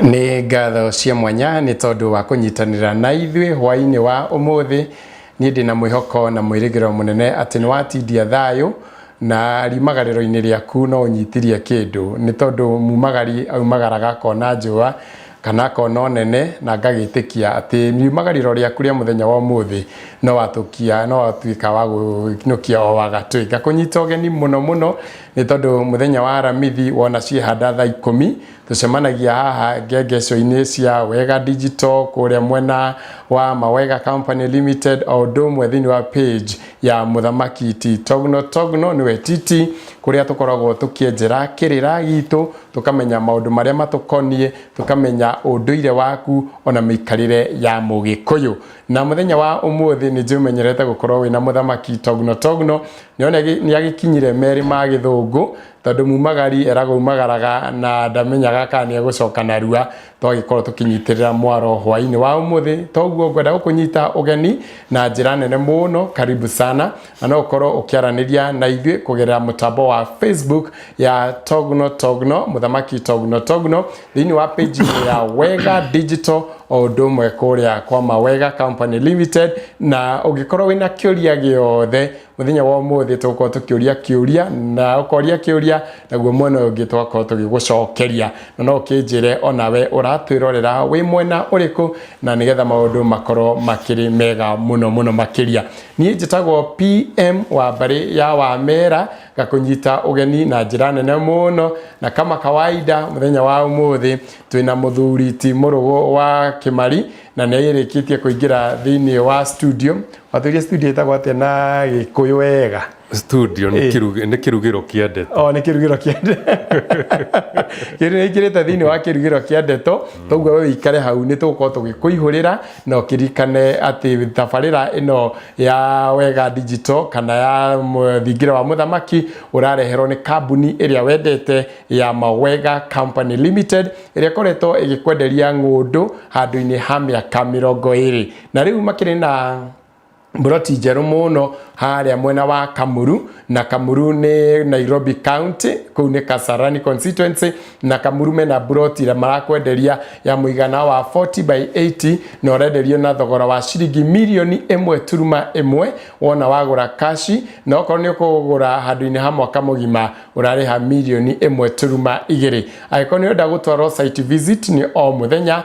Nĩ ngatho cia mwanya nĩ tondũ wa kũnyitanĩra na ithuĩ hwaĩ-inĩ wa ũmũthĩ. Niĩ ndĩna mwĩhoko na mwĩrĩgĩrĩro mũnene atĩ nĩ watindia thayũ na riumagarĩro-inĩ rĩaku no ũnyitirie kĩndũ, nĩ tondũ mumagari aumagaraga akona njũa kana akona ũnene, na ngagĩtĩkia atĩ riumagarĩro rĩaku rĩa mũthenya wa ũmũthĩ no watũkia no watuĩka wa gũinũkia o wagatũ. Ngakũnyita ũgeni mũno mũno nĩ tondũ mũthenya wa Aramithi wona ciĩhanda thaa 10 tũcemanagia haha ngengeco-inĩ cia Wega Digital kũrĩa mwena wa Mawega Company Limited, o ũndũ ũmwe thĩinĩ wa page ya Mũthamaki T Togno Togno nĩwe Titi, kũrĩa tũkoragwo tũkĩenjera kĩrĩra gitũ, tũkamenya maũndũ marĩa matũkoniĩ, tũkamenya ũndũire waku ona mĩikarĩre ya Mũgĩkũyũ. Na mũthenya wa ũmũthĩ nĩ njĩũmenyerete gũkorwo wĩna Mũthamaki Togno Togno, nĩ agĩkinyire merĩ ma gĩthũngũ, tondũ mumagari eragwo umagaraga na ndamenyaga kana nĩ egũcoka narua. Twagĩkorwo tũkĩnyitĩrĩra mwaro hwaĩ-inĩ wa ũmũthĩ, toguo ngwenda gũkũnyita ũgeni na njĩra nene mũno. Karibu sana, na no ũkorwo ũkĩaranĩria na ithuĩ kũgerera mũtambo wa Facebook ya Togno Togno, Mũthamaki Togno Togno, thĩinĩ wa page ya Wega Digital, o ũndũ ũmwe kũrĩa kwa Mawega Company Limited. Na ũngĩkorwo wĩna kĩũria gĩothe mũthenya wa ũmũthĩ, tũgũkorwo tũkĩũria kĩũria na ũkoria kĩũria, naguo mwena ũyũ ũngĩ tũgakorwo tũgĩgũcokeria, na no ũkĩnjĩre onawe ũratwĩrorera wĩ mwena ũrĩkũ, na nĩgetha maũndũ makorwo makĩrĩ mega mũno mũno makĩria. Niĩ njĩtagwo PM wa mbarĩ ya Wamera, ngakũnyita ũgeni na njĩra nene mũno, na kama kawaida mũthenya wa ũmũthĩ twĩna mũthuri ti Mũrũgũ wa Kĩmari, na nĩ arĩkĩtie kũingĩra thĩinĩ wa studio. Watũria studio ĩtagwo atĩa na Gĩkũyũ wega? Studio nĩ nĩ kĩrugĩro kĩa ndeto. O nĩ kĩrugĩro kĩa kĩrĩ nĩ thĩinĩ wa kĩrugĩro kĩa ndeto. Toguo we wĩikare hau, nĩ tũgũkorwo tũgĩkũihũrĩra, na ũkĩririkane atĩ tabarĩra ĩno ya Wega Digital kana ya thingira wa Mũthamaki ũrareherwo nĩ kambuni ĩrĩa wendete ya Mawega Company Limited, ĩrĩa ĩkoretwo ĩgĩkwenderia ng'ũndũ handũ-inĩ ha mĩaka 20, na rĩu makĩrĩ na mburoti njerũ mũno harĩa mwena wa Kamuru. Na Kamuru nĩ Nairobi County, kũu nĩ Kasarani constituency. Na Kamuru mena mburoti ĩrĩa marakwenderia ya mũigana wa 40 by 80, na ũrenderio na thogora wa ciringi mirioni 1.1 wona wagũra kashi, na okorwo nĩ ũkũgũra handũ-inĩ ha mwaka mũgima ũrarĩha mirioni 1.2. Angĩkorwo nĩ ũrenda gũtwarwo site visit, nĩ o mũthenya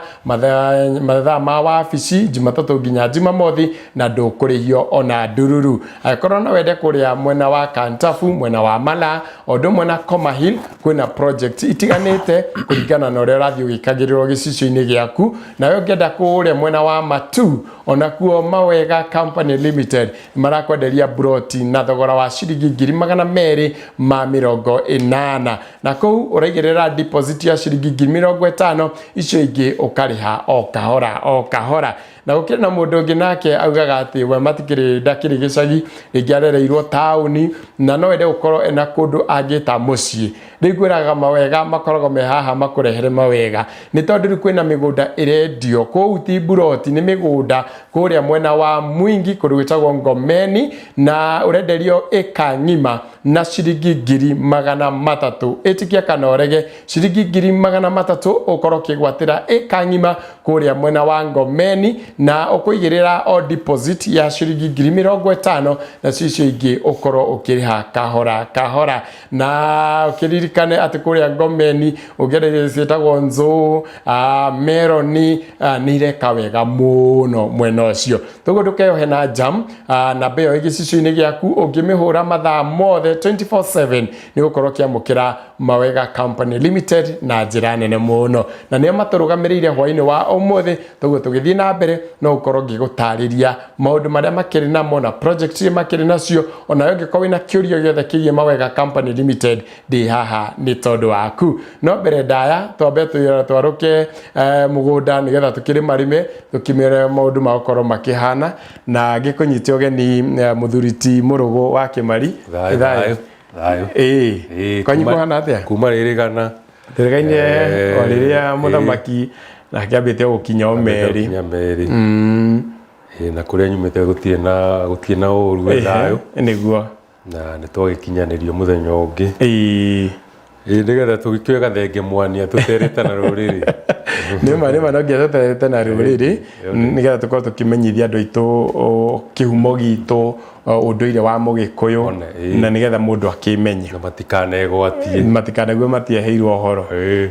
mathaa ma wabici, Jumatatũ nginya Jumamothi, na ndũkũrĩhio ona ndururu. Angĩkorwo no wende kũrĩa mwena wa Kantafu, mwena wa Mala, o ũndũ ũmwe na Koma Hill, kwĩna project itiganĩte kũringana na ũrĩa ũrathiĩ ũgĩkagĩrĩrwo gĩcicio-inĩ gĩaku. Nawe ũngĩenda kũrĩa mwena wa Matu, onakuo Mawega Company Limited marakwenderia broti na thogora wa ciringi 280,000, na kũu ũraigĩrĩra deposit ya ciringi 50,000, icio ingĩ ũkarĩha o kahora o kahora. Na gũkĩrĩ na mũndũ ũngĩ nake augaga atĩ we matikĩrĩ ndakĩrĩ gĩcagi, rĩngĩ arereirwo taũni na no ende gũkorwo ena kũndũ angĩta mũciĩ. Rĩu ngwĩraga Mawega makoragwo me haha makũrehere mawega, nĩ tondũ rĩu kwĩna mĩgũnda ĩrendio kũu, ti mburoti, nĩ mĩgũnda kũrĩa mwena wa Mwingi, kũndũ gwĩtagwo Ngomeni, na ũrenderio ĩka ng'ima na ciringi 300,000. Ĩtikia kana ũrege, ciringi 300,000 ũkorwo ũkĩgwatĩra ĩka ng'ima kũrĩa mwena wa Ngomeni, na ũkũigĩrĩra o deposit ya ciringi 50,000, na cicio ingĩ ũkorwo ũkĩrĩha kahora kahora. Na ũkĩririkane atĩ kũrĩa Ngomeni ũngĩenda irio ciĩtagwo nzũũ, meroni, nĩ ireka wega mũno mwena ũcio. Toguo ndũkeyohe na jam. Namba ĩyo ĩ gĩcicio-inĩ gĩaku, ũngĩmĩhũra mathaa mothe 24/7 nĩ gũkorwo ũkĩamũkĩra Mawega Company Limited na njĩra nene mũno, na nĩo matũrũgamĩrĩire hwaĩ-inĩ wa ũmũthĩ. Toguo tũgĩthiĩ na mbere no ũkorwo ngĩgũtarĩria maũndũ marĩa makĩrĩ namo na project iria makĩrĩ nacio. Onawe ũngĩkorwo wĩna kĩũria gĩothe kĩgiĩ Mawega Company Limited, ndĩ haha nĩ tondũ waku. No mbere ndaya twambe twarũke mũgũnda nĩgetha tũkĩrĩmarĩme, tũkĩmere maũndũ magũkorwo makĩhana, na ngĩkũnyite ũgeni, mũthuri ti Mũrũgũ wa Kĩmari. Thayũ, thayũ, thayũ. Ĩĩ. Kwanyu kũhana atĩa? Kuma rĩrĩgana. Tũrĩgaine o rĩrĩa mũthamaki nake ambĩte gũkinya o merĩ. Kinya merĩ. Ĩĩ, na kũrĩa nyumĩte gũtirĩ na ũru, gwĩ thayũ. Nĩguo. Na nĩ twagĩkinyanĩrio mũthenya ũngĩ. Ĩĩ. Ĩĩ, nĩgetha tũgĩkĩoe gathenge mwania tũterĩte na rũrĩrĩ. Nĩma nĩma, no nginya tũterete na rũrĩrĩ nĩgetha tũkorwo tũkĩmenyithia andũ aitũ kĩhumo gitũ, ũndũire wa Mũgĩkũyũ, One, ĩĩ. na nĩgetha mũndũ akĩmenye. Na matikanegwatie. Matikanague matieheirwo ũhoro.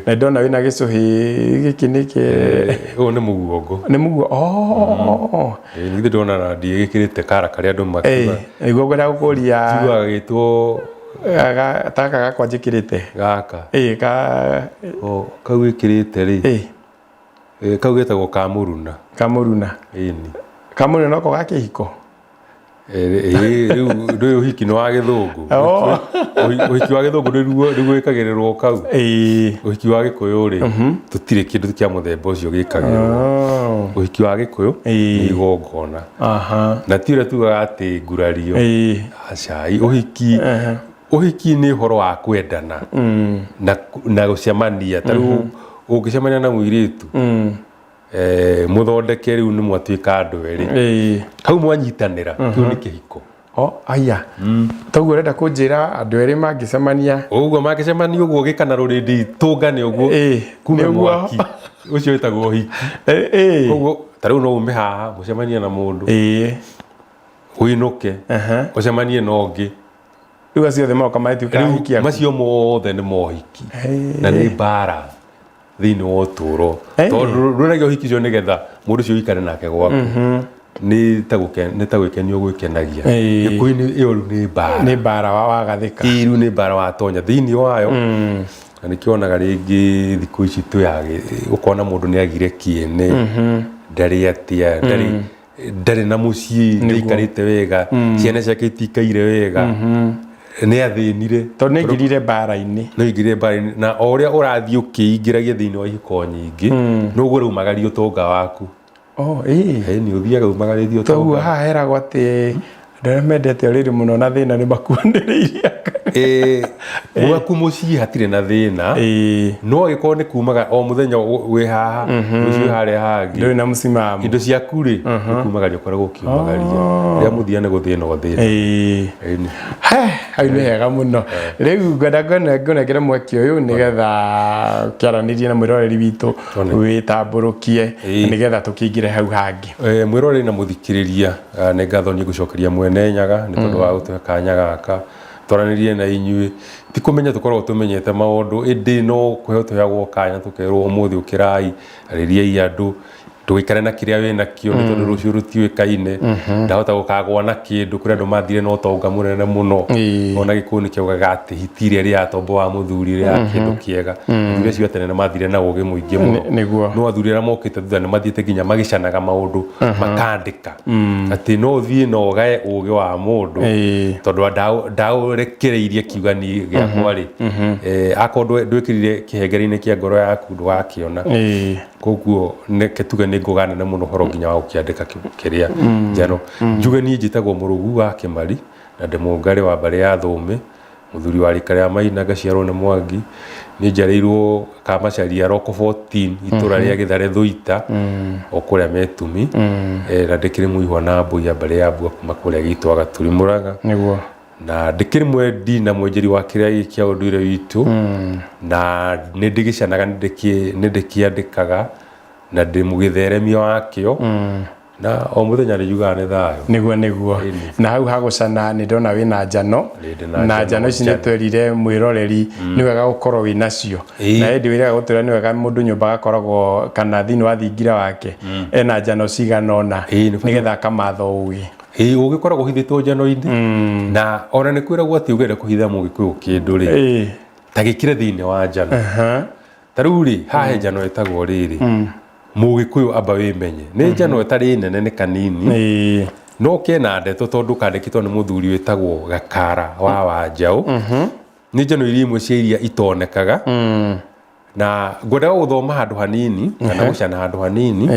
Na ndona wĩna gĩcũhĩ gĩkĩ nĩkĩ? Ũyũ nĩ mũguongo. Nĩ mũguo, oh. Ĩĩ, ningĩ ndona na ndiĩgĩkĩrĩte kara karĩa andũ makiuga. Nĩguo ngwenda gũkũria. Kiugaga gĩtwo Taka gakwa njĩkĩrĩte. Gaka. Ĩĩ, ka. O, kau wĩkĩrĩte rĩ. Kau getagwo kamũruna. Kamũruna. Ĩni. Kamũruna noko ga kĩhiko? Ĩĩ, rĩu ndũĩ ũhiki nĩ wa gĩthũngũ. Oh. Ũhiki wa gĩthũngũ nĩguo wĩkagĩrĩrwo kau. Ũhiki wa gĩkũyũ rĩ, tũtirĩ kĩndũ kĩa mũthemba ũcio gĩkagĩrĩrwo. Oh. Ũhiki wa gĩkũyũ nĩ igongona. Na ti ũrĩa tugaga atĩ ngurario. Aca, ũhiki ũhiki nĩ ũhoro wa kwendana na gũcemania. Ta rĩu ũngĩcemania na mũirĩtu, mũthondeke, rĩu nĩ mwatuĩka andũ erĩ. Hau mwanyitanĩra, kĩu nĩ kĩhiko. Oh, aya. Toguo ũrenda kũnjĩra andũ erĩ mangĩcemania. Ũguo mangĩcemania ũguo gĩkana rũrĩndĩ tũngane ũguo, kume nĩguo. Mwaki ũcio wĩtagwo ũhiki. Koguo ta rĩu no ume haha mũcemanie na mũndũ, ũinũke, ũcemanie na ũngĩ. Rĩu acio othe moka magĩtuĩka Rĩu ahiki aku. Macio mothe nĩ mohiki na nĩ mbara thĩinĩ wa ũtũũro, tondũ ndũragia ũhiki ũcio nĩgetha mũndũ ũcio ũikare nake gwaku. Nĩ ta gwĩkenia ũgwĩkenagia. Gĩkũyũ-inĩ ĩyo rĩu nĩ mbara. Nĩ mbara wa wagathĩka. Ĩĩ, rĩu nĩ mbara watonya thĩinĩ wayo, na nĩkĩo wonaga rĩngĩ thikũ ici twĩyagĩ ũkona mũndũ nĩ agire kĩene, ndarĩ atĩa, ndarĩ na mũciĩ, ndaikarĩte wega, ciana ciake itikaire wega, nĩ athĩnire. Tondũ nĩ aingĩrire mbara-inĩ. No ingĩrire mbara-inĩ, na o ũrĩa ũrathiĩ ũkĩingĩragia thĩinĩ wa ihiko nyingĩ, noguo ũraumagaria ũtonga waku. Oh, ĩĩ. Ĩĩ, nĩ ũthiaga umagarĩtie Toguo ũtonga. haha heragwo atĩ andũ arĩa mendete ũrĩrĩ mũno na thĩna nĩ makuanĩrĩirie. Gwaku mũciĩ hatirĩ na thĩna, no angĩkorwo nĩ kumaga o mũthenya wĩ haha, rũciũ wĩ harĩa hangĩ, Ndũrĩ na mũsimamo. Indo ciaku rĩ, nĩ kumagaria ũkoragwo ũkiumagaria. Rĩrĩa mũthia nĩ gũthĩna ũthĩna. Ĩni. He, hau nĩ hega mũno. Rĩu ngwenda ngũnengere mweke ũyũ nĩgetha kĩaranĩrie na mwĩroreri witũ, wĩtambũrũkie, nĩgetha tũkĩingĩre hau hangĩ. Mwĩroreri na mũthikĩrĩria, nĩ ngatho niĩ ngũcokeria Mwene Nyaga nĩ tondũ wa gũtũhe kanya gaka twaranĩrie na inyuĩ. Ti kũmenya tũkoragwo tũmenyete maũndũ, ĩndĩ no kũheo tũheagwo kanya tũkerwo ũmũthĩ ũkĩrai, arĩriai andũ, ndũgaikare na kĩrĩa wĩnakĩo nĩ tondũ rũciũ rũtiũĩkaine. Ndahota gũkagwa na kĩndũ. Kũrĩ andũ mathire na ũtonga mũnene mũno. Ona Gĩkũyũ nĩ kĩaugaga atĩ hiti ĩrĩa ĩrĩaga tombo wa mũthuri ĩrĩaga kĩndũ kĩega. Athuri acio a tene nĩ mathire na ũgĩ mũingĩ mũno. Nĩguo. No athuri arĩa mokĩte thutha nĩ mathiĩte nginya magĩcanaga maũndũ, makandĩka atĩ no ũthiĩ na ũgae ũgĩ wa mũndũ, tondũ ndaũrekereirie kiugani gĩakwa rĩ, akorwo ndwĩkĩrire kĩhengere-inĩ kĩa ngoro yaku, ndũgakĩona. Koguo neke tuge nĩ ngũga nene mũno ũhoro nginya wa gũkĩandĩka kĩrĩa njano. Njuge niĩ njĩtagwo Mũrũgu wa Kĩmari na ndĩ Mũngarĩ wa mbarĩ ya Thũũmĩ, mũthuri wa rika rĩa Maina, ngaciarwo nĩ Mwangi. Niĩ njiarĩirwo Kamacharia Roko 14, itũra rĩa Gĩthare Thũita, o kũrĩa Metumi. Na ndĩkĩrĩ mũihwa na mbũi ya mbarĩ ya Mbua kuma kũrĩa gĩitũ Gaturi Mũrang'a. Na ndĩkĩrĩ mwendi na mwenjeri wa kĩrĩa gĩ kĩa ũndũire witũ, na nĩ ndĩgĩcanaga, nĩ ndĩkĩandĩkaga, na ndĩ mũgĩtheremia wakĩo, na o mũthenya nĩ njugaga nĩ thayũ. Nĩguo. Na hau hagũcana nĩ ndona wĩna njano. Nĩ ndĩ na na njano ici nĩ njano. Twerire mwĩroreri nĩ wega gũkorwo wĩ nacio, na hĩndĩ wĩrega gũtwĩra nĩ wega mũndũ nyũmba agakoragwo kana thĩinĩ wa thingira wake ena njano cigana ũna, Ĩĩ, nĩ bata. Nĩgetha akamatha ũgĩ. Ĩĩ, ũgĩ ũkoragwo ũhithĩtwo njano-inĩ, na ona nĩ kwĩragwo atĩ ũngĩenda kũhitha Mũgĩkũyũ kĩndũ rĩ, ta gĩkĩre thĩinĩ wa njano. Ta rĩu rĩ, haha he njano ĩtagwo rĩrĩ, Mũgĩkũyũ amba wĩmenye. Nĩ njano ĩtarĩ nene, nĩ kanini, no kena ndeto tondũ kandĩkĩtwo nĩ mũthuri wĩtagwo Gakara wa Wanjaũ. Nĩ njano iria imwe cia iria itonekaga, na ngwendaga gũthoma handũ hanini kana gũcana handũ hanini.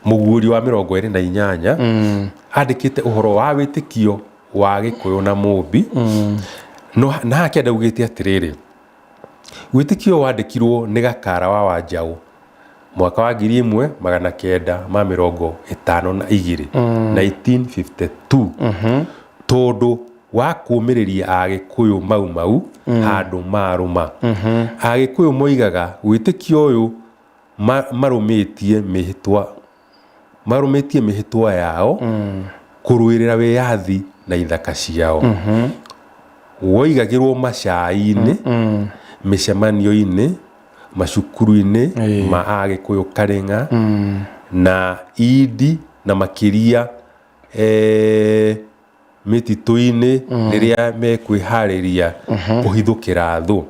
Mũguũri wa 28 andĩkĩte ũhoro wa wĩtĩkio wa Gĩkũyũ na Mũmbi. No na haha kĩanda augĩte atĩrĩrĩ, wĩtĩkio wandĩkirwo nĩ Gakara wa Wanjaũ mwaka wa 1952, 1952, tondũ wa kũũmĩrĩria Agĩkũyũ Mau Mau handũ marũma. Agĩkũyũ moigaga wĩtĩkio ũyũ Marũmĩtie mĩhĩtwa, marũmĩtie mĩhĩtwa yao kũrũĩrĩra wĩyathi na ithaka ciao. Woigagĩrwo macai-inĩ, mĩcemanio-inĩ, macukuru-inĩ ma Agĩkũyũ Karĩng'a na Indi, na makĩria mĩtitũ-inĩ rĩrĩa mekwĩharĩria kũhithũkĩra thũ.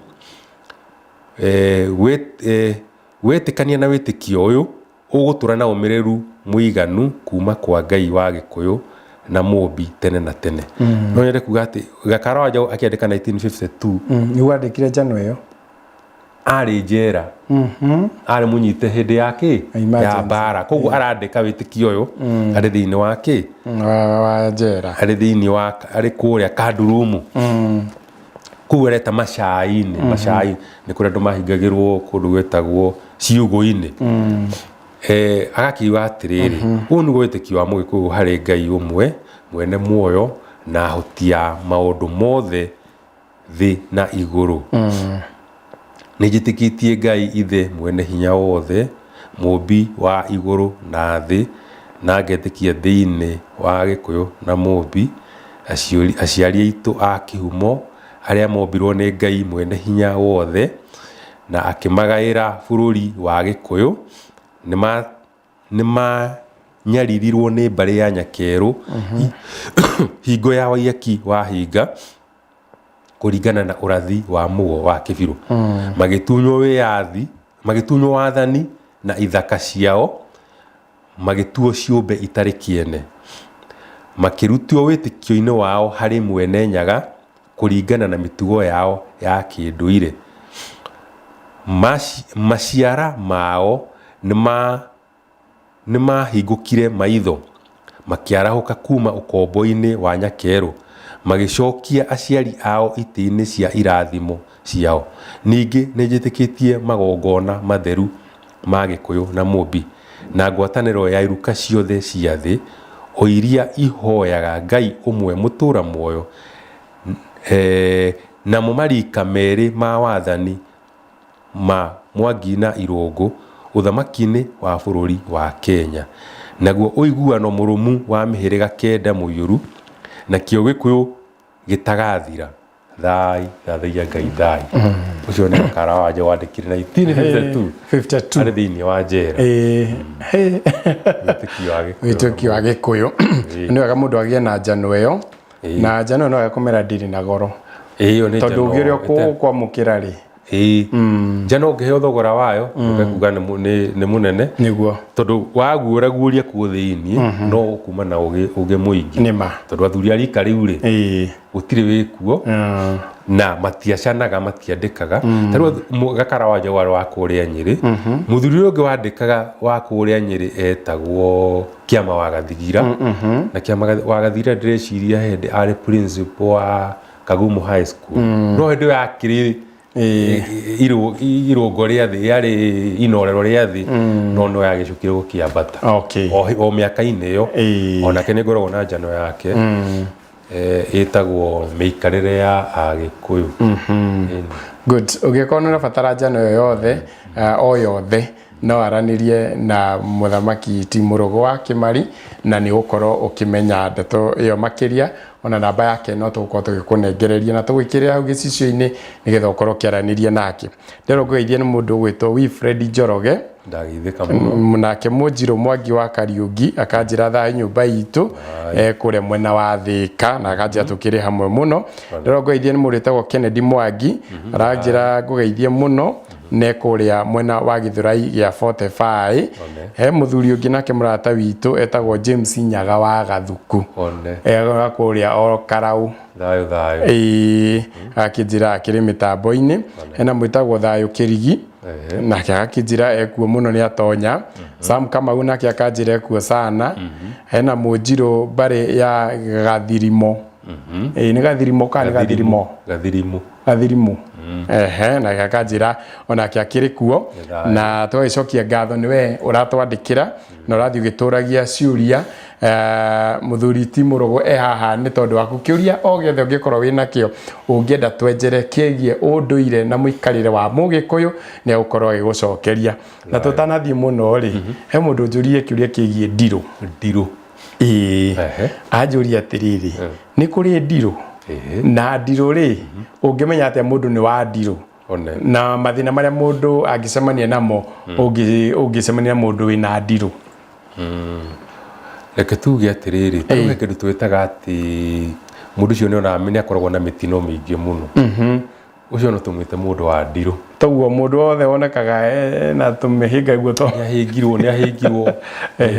Wetĩkania na wĩtĩkio ũyũ, ũgũtũra na ũmĩrĩru mũiganu kuma kwa Ngai wa Gĩkũyũ na Mũmbi tene na tene. No nyende kuga atĩ Gakara wa Njaũ akĩandĩka 1952, Nĩguo andĩkire njano ĩyo. Arĩ njera, arĩ mũnyite hĩndĩ ya kĩ ya Emergency. mbara, koguo arandĩka wĩtĩkio ũyũ arĩ thĩinĩ wa kĩ Wa njera. Arĩ thĩinĩ wa, arĩ kũrĩa kandurumu kũu areta macai-inĩ. Macai nĩ kũrĩa andũ mahingagĩrwo kũndũ gwetagwo ciugũ-inĩ. Agakiuga atĩrĩrĩ, ũyũ nĩguo wĩtĩkio wa Mũgĩkũyũ harĩ Ngai ũmwe mwene muoyo na hoti ya maũndũ mothe thĩ na igũrũ. Nĩ njĩtĩkĩtie Ngai Ithe mwene hinya wothe, mũmbi wa igũrũ na thĩ, na ngetĩkia thĩinĩ wa Gĩkũyũ na Mũmbi, aciari aitũ a kĩhumo arĩa mombirwo nĩ Ngai mwene hinya wothe na akĩmagaĩra bũrũri wa Gĩkũyũ. Nĩ manyaririrwo nĩ mbarĩ ya Nyakerũ hingo ya Waiyaki wa Hinga kũringana na ũrathi wa Mũgo wa Kĩbirũ. Magĩtunywo wĩyathi, magĩtunywo wathani na ithaka ciao, magĩtuo ciũmbe itarĩ kĩene. Makĩrutwo wĩtĩkio-inĩ wao harĩ Mwene Nyaga kũringana na mĩtugo yao ya kĩndũire. Maciara mao nĩmahingũkire maitho, makĩarahũka kuma ũkombo-inĩ wa Nyakerũ, magĩcokia aciari ao itĩ-inĩ cia irathimo ciao. Ningĩ nĩnjĩtĩkĩtie magongona matheru ma Gĩkũyũ na Mũmbi, na ngwatanĩro ya iruka ciothe cia thĩ, o iria ihoyaga Ngai ũmwe mũtũra muoyo, namo marika merĩ ma wathani ma Mwangi na Irũngũ ũthamaki-inĩ wa bũrũri wa Kenya. Naguo ũiguano mũrũmu wa mĩhĩrĩga kenda mũiyũru, nakĩo Gĩkũyũ gĩtagathira. Thai, thathaiya Ngai thai. Ũcio nĩ Gakara wa Njaũ wandĩkire 1952 52. Arĩ thĩinĩ wa njera. Wĩtĩkio wa Gĩkũyũ. Wĩtĩkio wa Gĩkũyũ. Nĩ wega mũndũ agĩe na njano ĩyo, na njano ĩyo no ĩkũmera ndĩrĩ na goro, Ĩyo nĩ tondũ njano ũngĩ ũrĩa ũkwamũkĩra rĩ, Ĩĩ, njano ũngĩheo thogora wayo ũgekuga nĩ mũnene, Nĩguo. Tondũ waguũraguũria kuo thĩinĩ no ũkuma na ũgĩ mũingĩ. Nĩ ma. Tondũ athuri a rika rĩu rĩ, gũtirĩ wĩkuo na matiacanaga, matiandĩkaga. Ta rĩu Gakara wa Njaũ warĩ wa kũrĩa Nyĩrĩ. Mũthuri ũrĩa ũngĩ wandĩkaga wa kũrĩa Nyĩrĩ etagwo Kĩama wa Gathigira, na Kĩama wa Gathigira ndĩreciria hĩndĩ arĩ principal wa Kagumo High School, no hĩndĩ ĩyo yakĩrĩ irũngo rĩa thĩ, yarĩ inorero rĩa thĩ, no no yagĩcokire gũkĩambata o mĩaka-inĩ ĩyo. Onake nĩ ngoragwo na njano yake, ĩtagwo Mĩikarĩre ya Agĩkũyũ. Ĩni. Good. Ũngĩkorwo nĩ ũrabatara njano ĩyo yothe, o yothe, no aranĩrie na Mũthamaki ti Mũrũgũ wa Kĩmari, na nĩ ũgũkorwo ũkĩmenya ndeto ĩyo makĩria. Ona namba yake no tũgũkorwo tũgĩkũnengereria na tũgwĩkĩrĩra hau gĩcicio-inĩ nĩgetha ũkorwo ũkĩaranĩria nake. Ndĩrona ngũgeithie nĩ mũndũ ũgwĩtwo Wilfred Njoroge. Ndageithĩka mũno. Nake Mũnjirũ Mwangi wa Kariũki akanjĩra thayũ nyũmba itũ, kũrĩa mwena wa Thĩka, na akanjĩra tũkĩrĩ hamwe mũno. Ndĩrona ngũgeithie nĩ mũndũ wĩtagwo Kennedy Mwangi, aranjĩra ngũgeithie mũno ne kũrĩa mwena wa Gĩthũrai gĩa 45. He mũthuri ũngĩ nake mũrata witũ etagwo James Nyaga wa Gathuku. One. Kũrĩa o Karau. Thayũ thayũ. Ĩĩ, akĩnjĩra akĩrĩ mĩtambo-inĩ. Hena mwĩtagwo Thayũ Kĩrigi, nake agakĩnjĩra ekuo mũno, nĩ atonya. Sam Kamau nake akanjĩra ekuo sana. Hena Mũnjirũ mbarĩ ya Gathirimo. Ĩĩ, nĩ Gathirimo kana nĩ Gathirimo? Gathirimu. Gathirimu. Ehe, na gakanjĩra onake akĩrĩ kuo. Thayũ. Na tũgagĩcokia ngatho nĩ we ũratwandĩkĩra na ũrathiĩ ũgĩtũragia ciũria. Mũthuri ti Mũrũgũ e haha nĩ tondũ waku. Kĩũria o gĩothe ũngĩkorwo wĩ nakĩo ũngĩenda twenjere kĩgiĩ ũndũire na mũikarĩre wa Mũgĩkũyũ, nĩ egũkorwo agĩgũcokeria. Na tũtanathiĩ mũno rĩ, he mũndũ ũnjũririe kĩũria kĩgiĩ ndirũ. Ndirũ. Ĩĩ. Ehe. Anjũria atĩrĩrĩ, nĩ kũrĩ ndirũ? Na ndirũ rĩ, ũngĩmenya atĩa mũndũ nĩ wa ndirũ? One. Na mathĩna marĩa mũndũ angĩcemania namo ũngĩcemania na mũndũ wĩna ndirũ. Reke tuge atĩrĩrĩ, tuge kĩndũ twĩtaga atĩ mũndũ ũcio nĩonaga nĩ akoragwo na mĩtino mĩingĩ mũno. Ũcio no tũmwĩte mũndũ wa ndirũ. Toguo mũndũ wothe wonekaga na tũmĩhĩnga guo to Nĩ ahĩngirwo, nĩ ahĩngirwo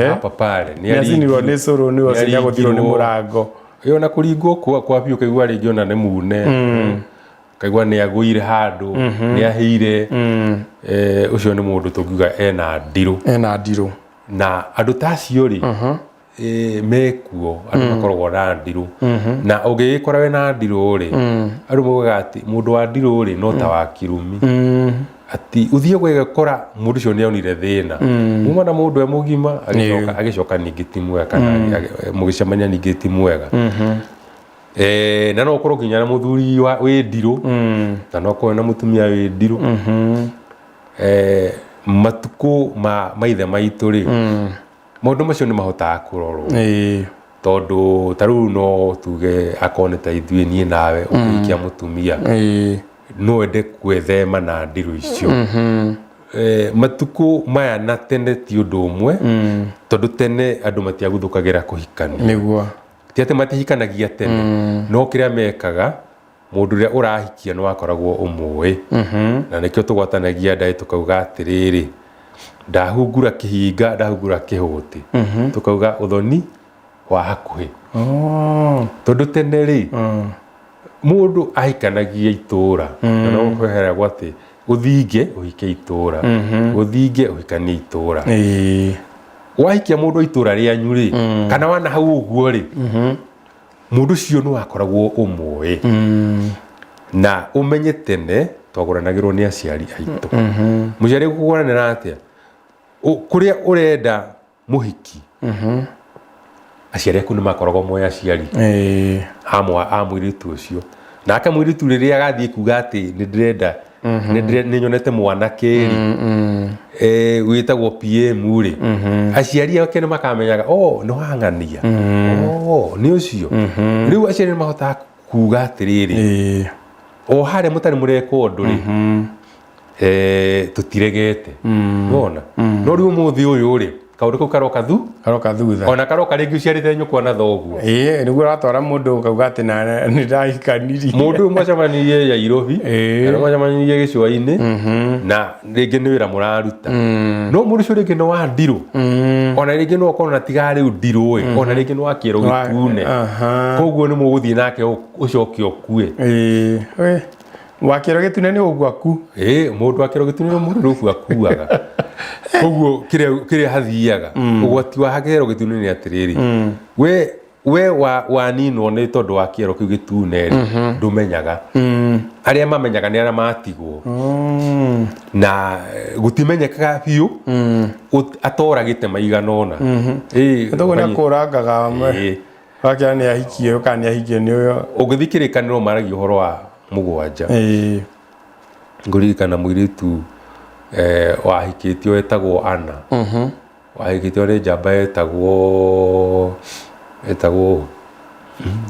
hapa pale, nĩ acinirwo nĩ cũrũ, nĩ ũcio nĩ agũthirwo nĩ mũrango. Ĩyo na kũringwo kwa biũ, kaigua rĩngĩ ona nĩ mune, kaigua nĩ agũire handũ, nĩ ahĩire. Ũcio nĩ mũndũ tũngiuga ena ndirũ. Ena ndirũ. Na andũ ta acio rĩ, mekuo andũ makoragwo na ndirũ. Na ũngĩgĩkora wĩna ndirũ rĩ, andũ maugaga atĩ mũndũ wa ndirũ rĩ, no ta wa kirumi, atĩ ũthiĩ ũgagĩkora mũndũ ũcio nĩ onire thĩna uma na mũndũ e mũgima, agĩcoka ningĩ ti mwega, kana mũgĩcemania ningĩ ti mwega. Na no ũkorwo nginya na mũthuri wĩ ndirũ, na no ũkorwo na mũtumia wĩ ndirũ. Matukũ ma maithe maitũ rĩ, maũndũ macio nĩ mahotaga kũrorwo, tondũ ta rĩu no tuge akorwo nĩ ta ithuĩ, niĩ nawe, ũkĩhikia mũtumia, no wende gwĩthema na ndirũ icio. Matukũ maya na tene ti ũndũ ũmwe, tondũ tene andũ matiaguthũkagĩra kũhikania. Ti atĩ matihikanagia tene, no kĩrĩa mekaga, mũndũ ũrĩa ũrahikia nĩ wakoragwo ũmũĩ. Na nĩkĩo tũgwatanagia ndaĩ, tũkauga atĩrĩrĩ, ndahungura kĩhinga, ndahungura kĩhũtĩ, tũkauga ũthoni wa hakuhĩ. Tondũ tene rĩ, mũndũ ahikanagia itũra, na no kweheragwo atĩ ũthinge ũhike itũra, ũthinge ũhikanie itũra. Wahikia mũndũ wa itũra rĩanyu rĩ, kana wana hau ũguo rĩ, mũndũ ũcio nĩ wakoragwo ũmũĩ na ũmenye. Tene twagũranagĩrwo nĩ aciari aitũ. Mũciari kũgũranĩra atĩa? Kũrĩa ũrenda mũhiki, aciari aku nĩ makoragwo moĩ aciari a mũirĩtu ũcio. Nake mũirĩtu rĩrĩa agathiĩ kuga atĩ nĩ ndĩrenda, nĩ nyonete mwanake rĩ, wĩtagwo PM rĩ, aciari ake nĩ makamenyaga, oh, nĩ wang'ania, oh, nĩ ũcio. Rĩu aciari nĩ mahotaga kuga atĩrĩrĩ, o harĩa mũtarĩ mũreka ũndũ rĩ, tũtiregete nona. No rĩu ũmũthĩ ũyũ rĩ, kaũndũ kau karoka thu Karoka thutha. Ona karoka rĩngĩ ũciarĩte nyũkwa na thoguo. Ĩĩ, nĩguo ũratwara mũndũ ũkauga atĩ na nĩ ndahikanirie. Mũndũ ũyũ mwacemanirie Nairobi, kana mwacemanirie gĩcũa-inĩ, na rĩngĩ nĩ wĩra mũraruta, no mũndũ ũcio rĩngĩ nĩ wa ndirũ, ona rĩngĩ no ũkorwo na tiga rĩu ndirũ ĩ, ona rĩngĩ nĩ wa kĩero gĩtune. Koguo nĩ mũgũthiĩ nake ũcoke ũkue. Ĩĩ, we, wa kĩero gĩtune nĩ ũguo aku. Ĩ, mũndũ wa kĩero gĩtune nĩ mũndũ rũbu akuaga. Koguo kĩrĩa hathiaga ũgwati wa kĩero gĩtune nĩ atĩrĩrĩ, we waninwo nĩ tondũ wa kĩero kĩu gĩtune rĩ, ndũmenyaga. Arĩa mamenyaga nĩ arĩa matigwo, na gũtimenyekaga biũ atoragĩte maigana ũna. Ĩ, Toguo nĩ akũrangaga. Wakĩra nĩ ahikio kana nĩ ahikio nĩ ũyũ. Ũngĩthiĩ kĩrĩkanĩro, maragia ũhoro wa mũgwanja. Ngũririkana mũirĩtu wahikĩtio wetagwo Ana, wahikĩtio nĩ njamba etagwo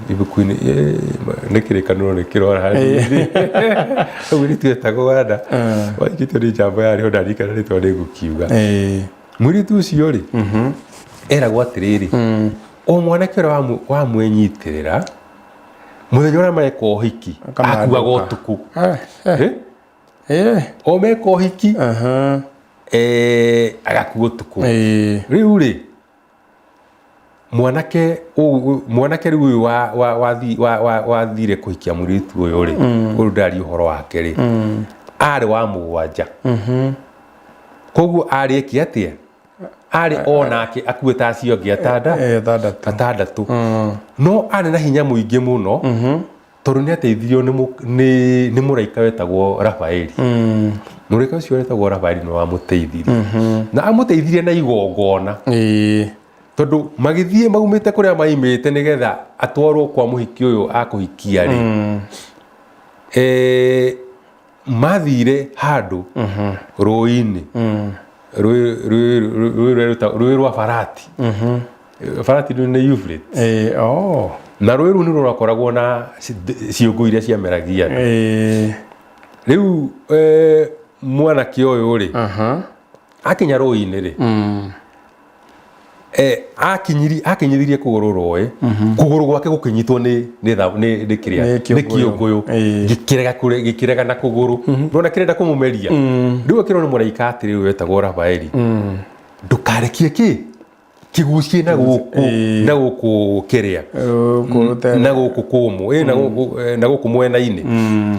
ibuku-inĩ, nĩ kĩrĩkanĩro nĩ kĩrora hanini. Mũirĩtu etagwo Ana, wahikĩtio nĩ njamba yarĩ ho, ndarikana rĩtwa nĩ ngũkiuga. Mũirĩtu ũcio rĩ, eragwo atĩrĩrĩ, o mwanake ũrĩa wamwĩnyitĩrĩra mũthenya ũrĩa mareka ũhiki, Akamandũka. akuaga ũtukũ. Eh? O meka ũhiki, agakua ũtukũ. Rĩu rĩ, mwanake rĩu ũyũ wathire kũhikia mũirĩtu ũyũ rĩ, ũyũ ndaria ũhoro wake rĩ, arĩ wa mũgwanja. Koguo arĩ eke atĩa? Arĩ o nake akuĩte acio angĩ atandatũ. Atandatũ, no arĩ na hinya mũingĩ mũno tondũ nĩ ateithirio nĩ mũraika wetagwo Rafaeli. Mũraika ũcio wetagwo Rafaeli nĩ wamũteithirie na amũteithirie na igongona, tondũ magĩthiĩ maumĩte kũrĩa maimĩte nĩgetha atwarwo kwa mũhiki ũyũ akũhikia rĩ, mathire handũ rũĩ-inĩ, rũĩ rwa Farati. Farati nĩ Euphrates. Oh. Na rũĩ rũu nĩ rũrakoragwo na ciũngũ iria ciameragia andũ. Rĩu mwanake ũyũ rĩ, akinya rũĩ-inĩ rĩ, akinyithirie kũgũrũ rũĩ, kũgũrũ gwake gũkĩnyitwo nĩ kĩrĩa? Nĩ nĩ kĩũngũyũ. Kĩũngũyũ. Gĩkĩrega na kũgũrũ, ndona kĩrenda kũmũmeria. Rĩu akĩrwo nĩ mũraika atĩrĩrĩ wetagwo Rafaeli, ndũkarekie kĩ kĩgucie na gũkũ, na gũkũ kĩrĩa, Kũrute. Na gũkũ kũmũ, na gũkũ mwena-inĩ.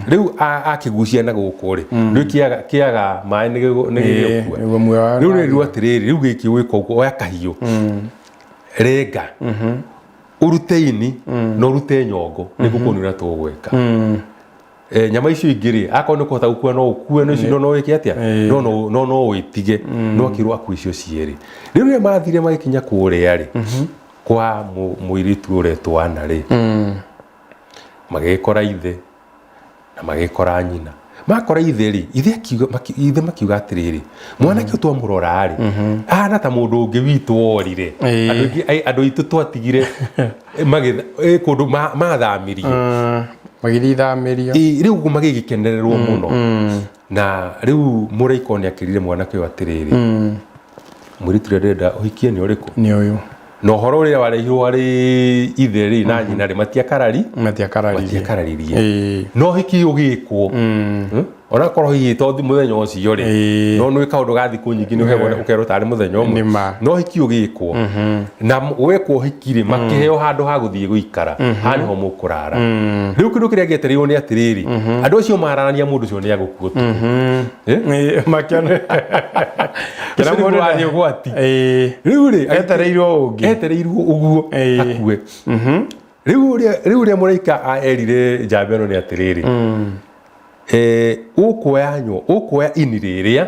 Rĩu akĩgucia na gũkũ rĩ, rĩu kĩaga maĩ nĩ gĩgũkua. Nĩguo muoyo Rĩu rĩrwo atĩrĩrĩ, rĩu gĩkĩ gwĩka ũguo, oya kahiũ, renga, ũrute ini na ũrute nyongo, nĩ ngũkuonia ũrĩa tũgwĩka. Nyama icio ingĩ rĩ, akorwo nĩ kũhota gũkua no ũkue, no icio no wĩke atĩa, no wĩtige. No akĩrwo akue icio cierĩ. Rĩu rĩrĩa mathire magĩkinya kũrĩa rĩ, kwa mũirĩtu ũretwo Ana rĩ, magĩgĩkora ithe na magĩkora nyina. Makora ithe rĩ, ithe akiuga, ithe makiuga atĩrĩrĩ, mwanake ũyũ twamũrora rĩ, ahana ta mũndũ ũngĩ witũ worire. Andũ aingĩ, andũ aitũ twatigire kũndũ mathamirio. Magĩthiĩ ithamĩrio. Rĩu ũguo magĩgĩkenererwo mũno. Na rĩu mũraika nĩ akĩrire mwanake ũyũ atĩrĩrĩ, mũirĩtu ũrĩa ndĩrenda ũhikie nĩ ũrĩkũ? Nĩ ũyũ. Na ũhoro ũrĩa warehirwo harĩ ithe rĩ na nyina rĩ, matiakarari Matiakararirie. Matiakararirie. No hiki ũgĩkwo, Onakorwo hihi to mũthenya ũcio rĩ, no nĩ kaũndũ ga thikũ nyingĩ, nĩ ũheagwo ũkerwo tarĩ mũthenya ũmwe. Nĩ ma. No hiki ũgĩkwo, na wekwo hiki rĩ, makĩheo handũ ha gũthiĩ gũikara, haha nĩho mũkũrara. Rĩu kĩndũ kĩrĩa gĩetereirwo nĩ atĩrĩrĩ, andũ acio mararania, mũndũ ũcio nĩ agũkua ũtukũ. Makĩona Ũcio nĩguo warĩ ũgwati. Rĩu rĩ, Etereirwo ũngĩ. Etereirwo ũguo akue. Rĩu ũrĩa mũraika erire njamba ĩno nĩ atĩrĩrĩ, ũkuoya ini rĩrĩa,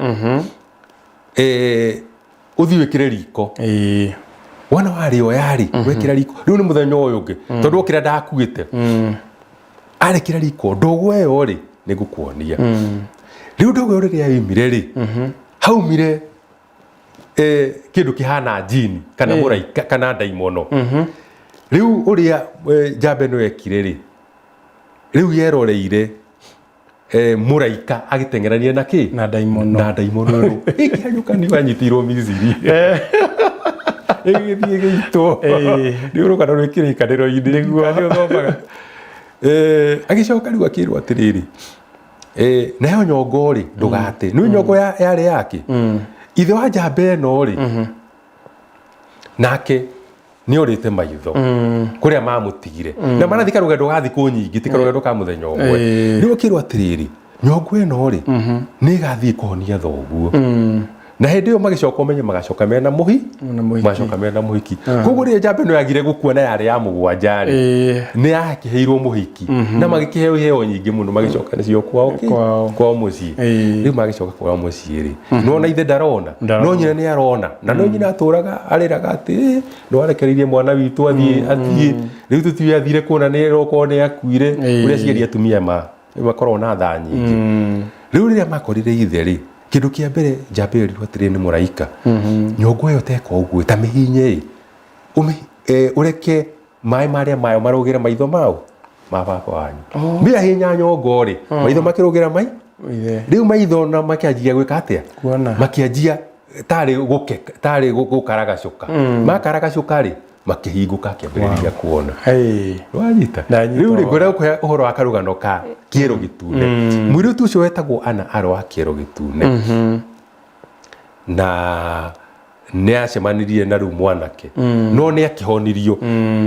ũthiĩ wĩkĩre riko. Wona warĩoya rĩ, wekĩra riko, rĩu nĩ mũthenya ũyũ ũngĩ, tondũ okĩra ndakuĩte, arĩkĩra riko, ndogo ĩyo rĩ, nĩ ngũkuonia. Rĩu ndogo ĩyo rĩrĩa yoimire rĩ, haumire kĩndũ kĩhana jini kana mũraika kana ndaimono. Rĩu ũrĩa njamba ĩno yekire rĩ, rĩu yeroreire mũraika agĩteng'erania na kĩ? Na ndaimono. Na ndaimono ĩno ĩkĩhanyũka, nĩ wanyitĩirwo Misiri, ĩgĩthiĩ ĩgĩitwo. Nĩ ũrũgano rwĩ kĩrĩkanĩro-inĩ. Nĩguo. Nĩ ũthomaga. Agĩcoka rĩu akĩrwo atĩrĩrĩ, nayo nyongo rĩ, ndũgate. Nĩ nyongo yarĩ yake ithe wa njamba ĩno rĩ, nake nĩ orĩte maitho kũrĩa mamũtigire, na marathiĩ karũgendo ga thikũ nyingĩ, ti karũgendo ka mũthenya ũmwe. Rĩu akĩrwo atĩrĩrĩ, nyongo ĩno rĩ, nĩ ĩgathiĩ kũhonia thoguo. Na hĩndĩ ĩyo magĩcoka, ũmenye magacoka mena mũhi Na mũhiki. Magacoka mena mũhiki. Koguo rĩrĩa njamba ĩno yagire gũkua na yarĩ ya mũgwanja rĩ, nĩ yakĩheirwo mũhiki na magĩkĩheo iheo nyingĩ mũno, magĩcoka nĩcio kwao kĩ? Kwao. Kwao mũciĩ. Rĩu magĩcoka kwao mũciĩ rĩ, nona ithe ndarona. Ndarona. No nyina nĩ arona, na no nyina atũraga arĩraga atĩ, "Ĩ, nĩ warekereirie mwana witũ athiĩ, rĩu tũtiũĩ athire kuona nĩ okorwo nĩ akuire." Ũrĩa ciari atumia makoragwo na tha nyingĩ. Rĩu rĩrĩa makorire ithe rĩ, kĩndũ kĩa mbere njamba ĩyo ĩrirwo atĩrĩ nĩ mũraika, nyongo ĩyo teka ũguo, ta mĩhinye ĩ, ũreke maĩ marĩa mayo marũgĩre maitho mao ma baba wanyu. Mĩahinya nyongo rĩ, maitho makĩrũgĩra mai Ithe. Rĩu maitho na makĩanjia gwĩka atĩa? Kuona. Makĩanjia tarĩ gũke tarĩ gũkaragacũka. Makaragacũka rĩ, makĩhingũka, akĩambĩrĩria kuona. Hey. Wanyita? Ndanyita. Rĩu rĩ, ngwenda gũkũhe ũhoro wa karũgano ka kĩero gĩtune. Mũirĩtu ũcio wetagwo Ana arĩ wa kĩero gĩtune, na nĩ acemanirie na rĩu mwanake, no nĩ akĩhonirio.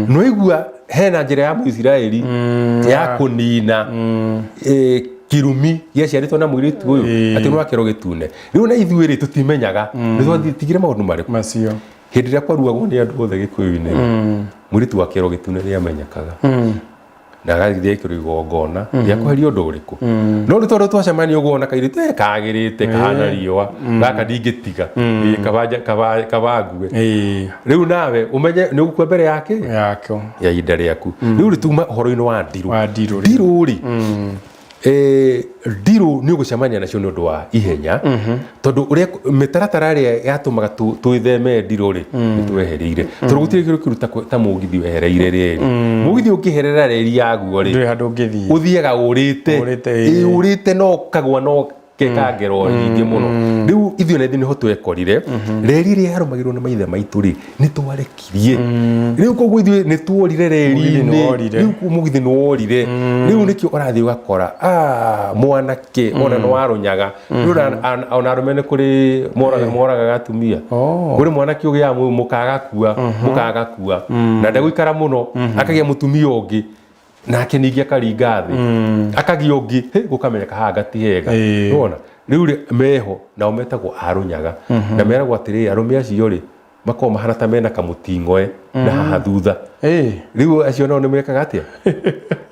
No igua hena njĩra ya Mũisiraeli ya kũnina. Kirumi gĩaciarĩtwo na mũirĩtu ũyũ atĩ nĩ wakĩro gĩtune. Rĩu na ithuĩ rĩ, tũtimenyaga nĩ twatigire maũndũ marĩkũ macio. Hĩndĩ ĩrĩa kwaruagwo nĩ andũ othe gĩkũyũ-inĩ, mũirĩtu wa kĩero gĩtune nĩ amenyekaga na agathiĩ ekĩrwo igongona rĩa kweheria ũndũ ũrĩkũ. No rĩu tondũ twacemania ũguo na kairĩtu, kagĩrĩte kahana riũa gaka, ndingĩtiga. Kaba ngue. Rĩu nawe ũmenye nĩ ũgũkua mbere yake yakyo ya ihinda rĩaku. Rĩu rĩ, tuma ũhoro-inĩ wa ndirũ. Wa ndirũ rĩ. Ndirũ rĩ, ndirũ nĩ ũgũcemania nacio nĩ ũndũ wa ihenya, tondũ ũrĩa mĩtaratara ĩrĩa yatũmaga twĩtheme ndirũ rĩ, nĩ twehereire, tondũ gũtirĩ kĩndũ kĩru ta mũgithi wehereire reri. Mũgithi ũngĩherera reri yaguo rĩ, ndũrĩ handũ ũngĩthiĩ. Ũthiaga ũrĩte. Ũrĩte, ĩĩ. Ĩĩ, ũrĩte no ũkagwa no keka ngero nyingĩ mũno. Rĩu ithuĩ na ithuĩ nĩho twekorire reri ĩrĩa yarũmagĩrĩrwo nĩ maithe maitũ rĩ, nĩ twarekirie. Rĩu koguo ithuĩ nĩ tuorire Mũgithi nĩ reri-inĩ. worire. Rĩu mũgithi nĩ worire. Rĩu nĩkĩo ũrathiĩ ũgakora mwanake ona nĩ warũnyaga. Rĩu ona arũme nĩ kũrĩ moragaga atumia. Oh. Kũrĩ mwanake ũgĩaga mũkagakua mũkagakua na ndegũikara mũno, akagĩa mũtumia ũngĩ, nake ningĩ akaringa thĩ, akagĩa ũngĩ. Hĩ, gũkamenyeka haha gati hega. Nĩwona rĩu rĩ, meho nao metagwo arũnyaga, na meragwo atĩrĩrĩ, arũme acio rĩ, makoragwo mahana ta mena kamũting'oe na haha thutha. Rĩu acio nao nĩ mekaga atĩa?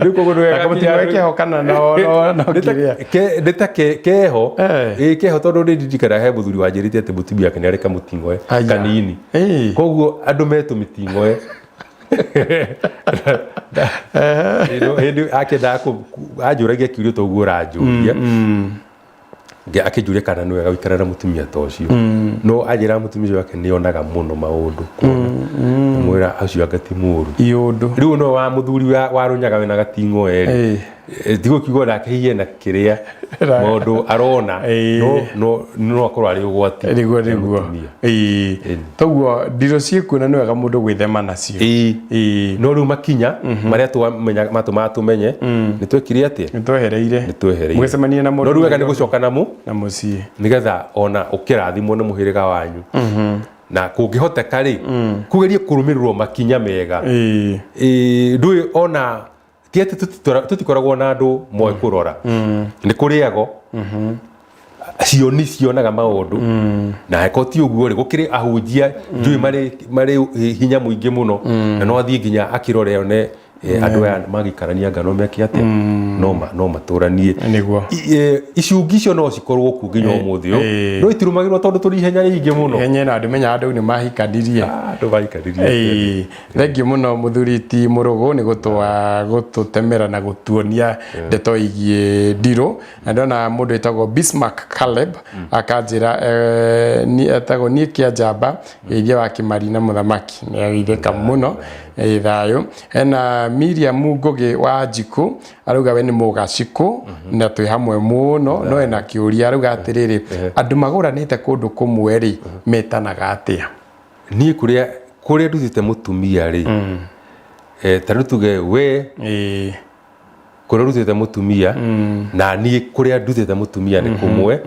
Rĩu koguo nĩ wega Kamũting'oe keho kana no Nĩ ta- kĩrĩa? nĩ ta keho. Ĩĩ, keho, tondũ nĩ ndirikanaga he mũthuri wanjĩrĩte atĩ mũtumia wake nĩ arĩ kamũting'oe Aya. kanini. Koguo andũ metũmĩting'oe. Hĩndĩ akĩendaga anjũragia kiũria ta ũguo ũranjũria. Akĩnjũria kana nĩ wega gũikara na mũtumia ta ũcio, no anjĩra mũtumia ũcio wake nĩ onaga mũno maũndũ kuona. Mwĩra ũcio anga ti mũũru. Iũndũ. Rĩu no wa mũthuri wa rũnyaga wĩna gating'oe rĩ, tigũkiuga nake hihi ena kĩrĩa maũndũ arona, no akorwo arĩ ũgwati nĩguo he nĩguo mũtumia. Toguo ndirũ ciĩkuo na nĩ wega mũndũ gwĩthema nacio. No rĩu makinya marĩa twamenya matũmaga tũmenye nĩ twekire atĩa? Nĩ twehereire. Nĩ twehereire. Mũgĩcemania na No mũndũ rĩu wega nĩ gũcoka na na mũciĩ, nĩgetha ona ũkĩrathimwo nĩ mũhĩrĩga wanyu, na kũngĩhoteka rĩ, kũgerie kũrũmĩrĩrwo makinya mega. Ndũĩ ona ti atĩ tũtikoragwo na andũ moĩ kũrora, nĩ kũrĩ ago cioni cionaga maũndũ, na angĩkorwo ti ũguo rĩ, gũkĩrĩ ahunjia njũĩ marĩ hinya mũingĩ mũno, na no athiĩ nginya akĩrore one andũ aya magĩikarania ngano meke atĩa, no matũranie. Icungi icio no cikorwo kuo nginya ũmũthĩ ũyũ, no itirũmagĩrĩrwo tondũ tũrĩ ihenya rĩingĩ mũno. Ihenya na andũ menya andũ nĩ mahikanirie. Ah, andũ maikaririe atĩa? Thengiũ mũno mũthuri ti Mũrũgũ nĩ gũtũtemera na gũtuonia ndeto igiĩ ndirũ. Na ndona mũndũ wĩtagwo Bismarck Caleb akanjĩra, etagwo niĩ kĩa njamba geithia wa Kĩmari na mũthamaki nĩ ageithĩka mũno. Thayũ. Hena Miriam Ngũgĩ wa Njikũ, arauga we nĩ mũgacikũ na twĩ hamwe mũno, no ena kĩũria, arauga atĩrĩrĩ, andũ magũranĩte kũndũ kũmwe rĩ, metanaga atĩa? Niĩ kũrĩa ndutĩte mũtumia rĩ, ta rĩu tuge we kũrĩa ũrutĩte mũtumia na niĩ kũrĩa ndutĩte mũtumia nĩ kũmwe,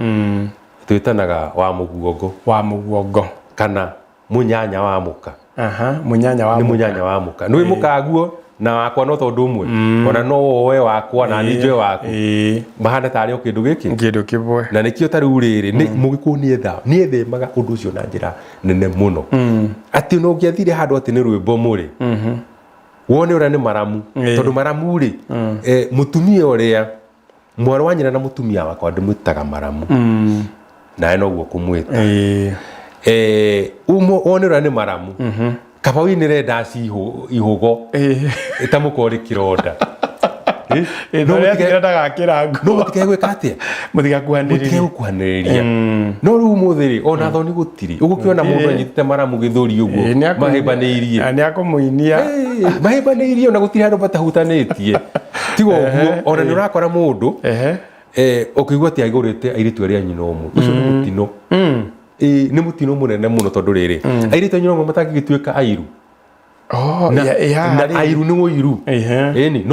twĩtanaga wa mũguongo. Wa mũguongo. Kana mũnyanya wa mũka. Aha, mũnyanya wa nĩ mũka. Mũnyanya wa mũka nĩ mũkaguo na wakwa no tondũ ũmwe, ona no woe wakwa na niĩ njoe waku, mahana tarĩ o kĩndũ gĩkĩ. Kĩndũ kĩmwe. Na nĩkĩo ta rĩu rĩrĩ nĩ mũgĩkũyũ nĩ ethemaga ũndũ ũcio na njĩra nene mũno, atĩ ona ũngĩathire handũ atĩ nĩ rwĩmbo mũrĩ, wone ũrĩa nĩ maramu, tondũ maramu rĩ, mũtumia ũrĩa mwarĩ wa nyina na mũtumia wakwa ndĩmwĩtaga maramu, nawe noguo kũmwĩta. Wone ũrĩa nĩ maramu, kaba ũinĩre ndaci ihũgo ta mũkori kĩronda. No mũtige ndagakĩra no nguo. Mũtikae gwĩka atĩa? Mũtigakuhanĩrĩrie. Mũtikae gũkuhanĩrĩria. No rĩu ũmũthĩ rĩ, ona thoni gũtirĩ, ũgũkĩona mũndũ anyitĩte maramu gĩthũri ũguo, mahĩmbanĩirie. Nĩ akũmũinia. Mahĩmbanĩirie, ona gũtirĩ handũ matahutanĩtie. Tiga ũguo, ona nĩ ũrakora mũndũ ũkĩigua atĩ agũrĩte airĩtu arĩa a nyina ũmwe. Ũcio nĩ mũtino. Ĩĩ, nĩ mũtino mũnene mũno, tondũ rĩrĩ, airĩtu a nyina ũmwe matangĩgĩtuĩka airu. Oh, Na, ya, na rĩ. Airu nĩ ũiru. Ĩni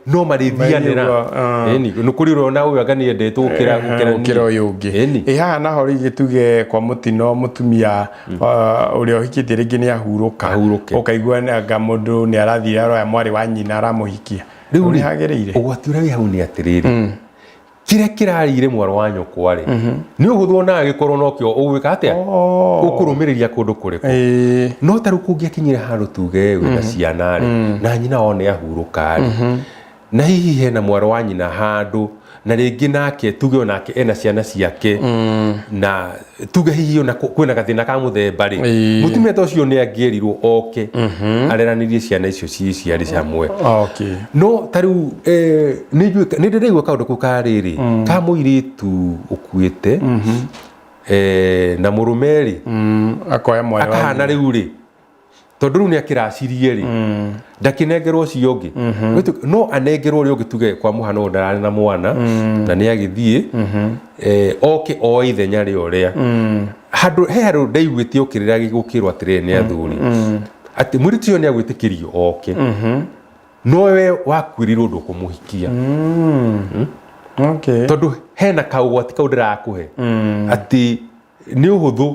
no marĩthianĩra. Ũguo, ah. Ĩni nĩ kũrĩ ũrona ũyũ anga nĩendetwo gũkĩra gũkĩra niĩ. Gũkĩra ũyũ ũngĩ. Ĩni. Ĩ haha naho rĩngĩ tuge kwa mũtino, mũtumia ũrĩa ũhikĩtie rĩngĩ nĩ ahurũka. Ahurũke. Ũkaigua anga mũndũ nĩ arathiĩ aroya mwarĩ wa nyina aramũhikia. Rĩu Nĩ rĩ, hagĩrĩire? Ũgwati ũrĩa wĩ hau nĩ atĩrĩrĩ, Kĩrĩa kĩrarĩire mwarĩ wa nyũkwa rĩ, nĩ ũhũthũ ona agĩkorwo nokĩo ũgwĩka atĩa, ũkũrũmĩrĩria kũndũ kũrĩkũ. No ta rĩu kũngĩakinyire handũ tuge wĩna ciana rĩ, na nyina wao nĩ ahurũka rĩ, na hihi hena mwarĩ wa nyina handũ, na rĩngĩ nake tuge onake ena ciana ciake, na tuge hihi ona kwĩna gathĩna ka mũthemba rĩ, mũtumia ta ũcio nĩ angĩerirwo oke areranĩrie ciana icio ciĩ ciarĩ hamwe. No ta rĩu nĩ njũĩ, nĩ ndĩraigua kaũndũ kau ka rĩrĩ ka mũirĩtu ũkuĩte, na mũrũme rĩ, Akoya mwarĩ wa akahana rĩu rĩ, tondũ rĩu nĩ akĩracirie rĩ, ndakĩnengerwo ũcio ũngĩ. No anengerwo ũrĩa ũngĩ, tuge kwa mũhano ũyũ ndararĩ na mwana na nĩ agĩthiĩ, oke oe ithenya rĩa ũrĩa handũ he handũ ndaiguĩte ũkĩrĩra gũkĩrwo atĩrĩrĩ nĩ athuri atĩ mũirĩtu ũyũ nĩ agwĩtĩkĩrio oke, no we wakuĩrĩirwo ndũkũmũhikia. Tondũ hena kaũgwati kau ndĩrakũhe atĩ nĩ ũhũthũ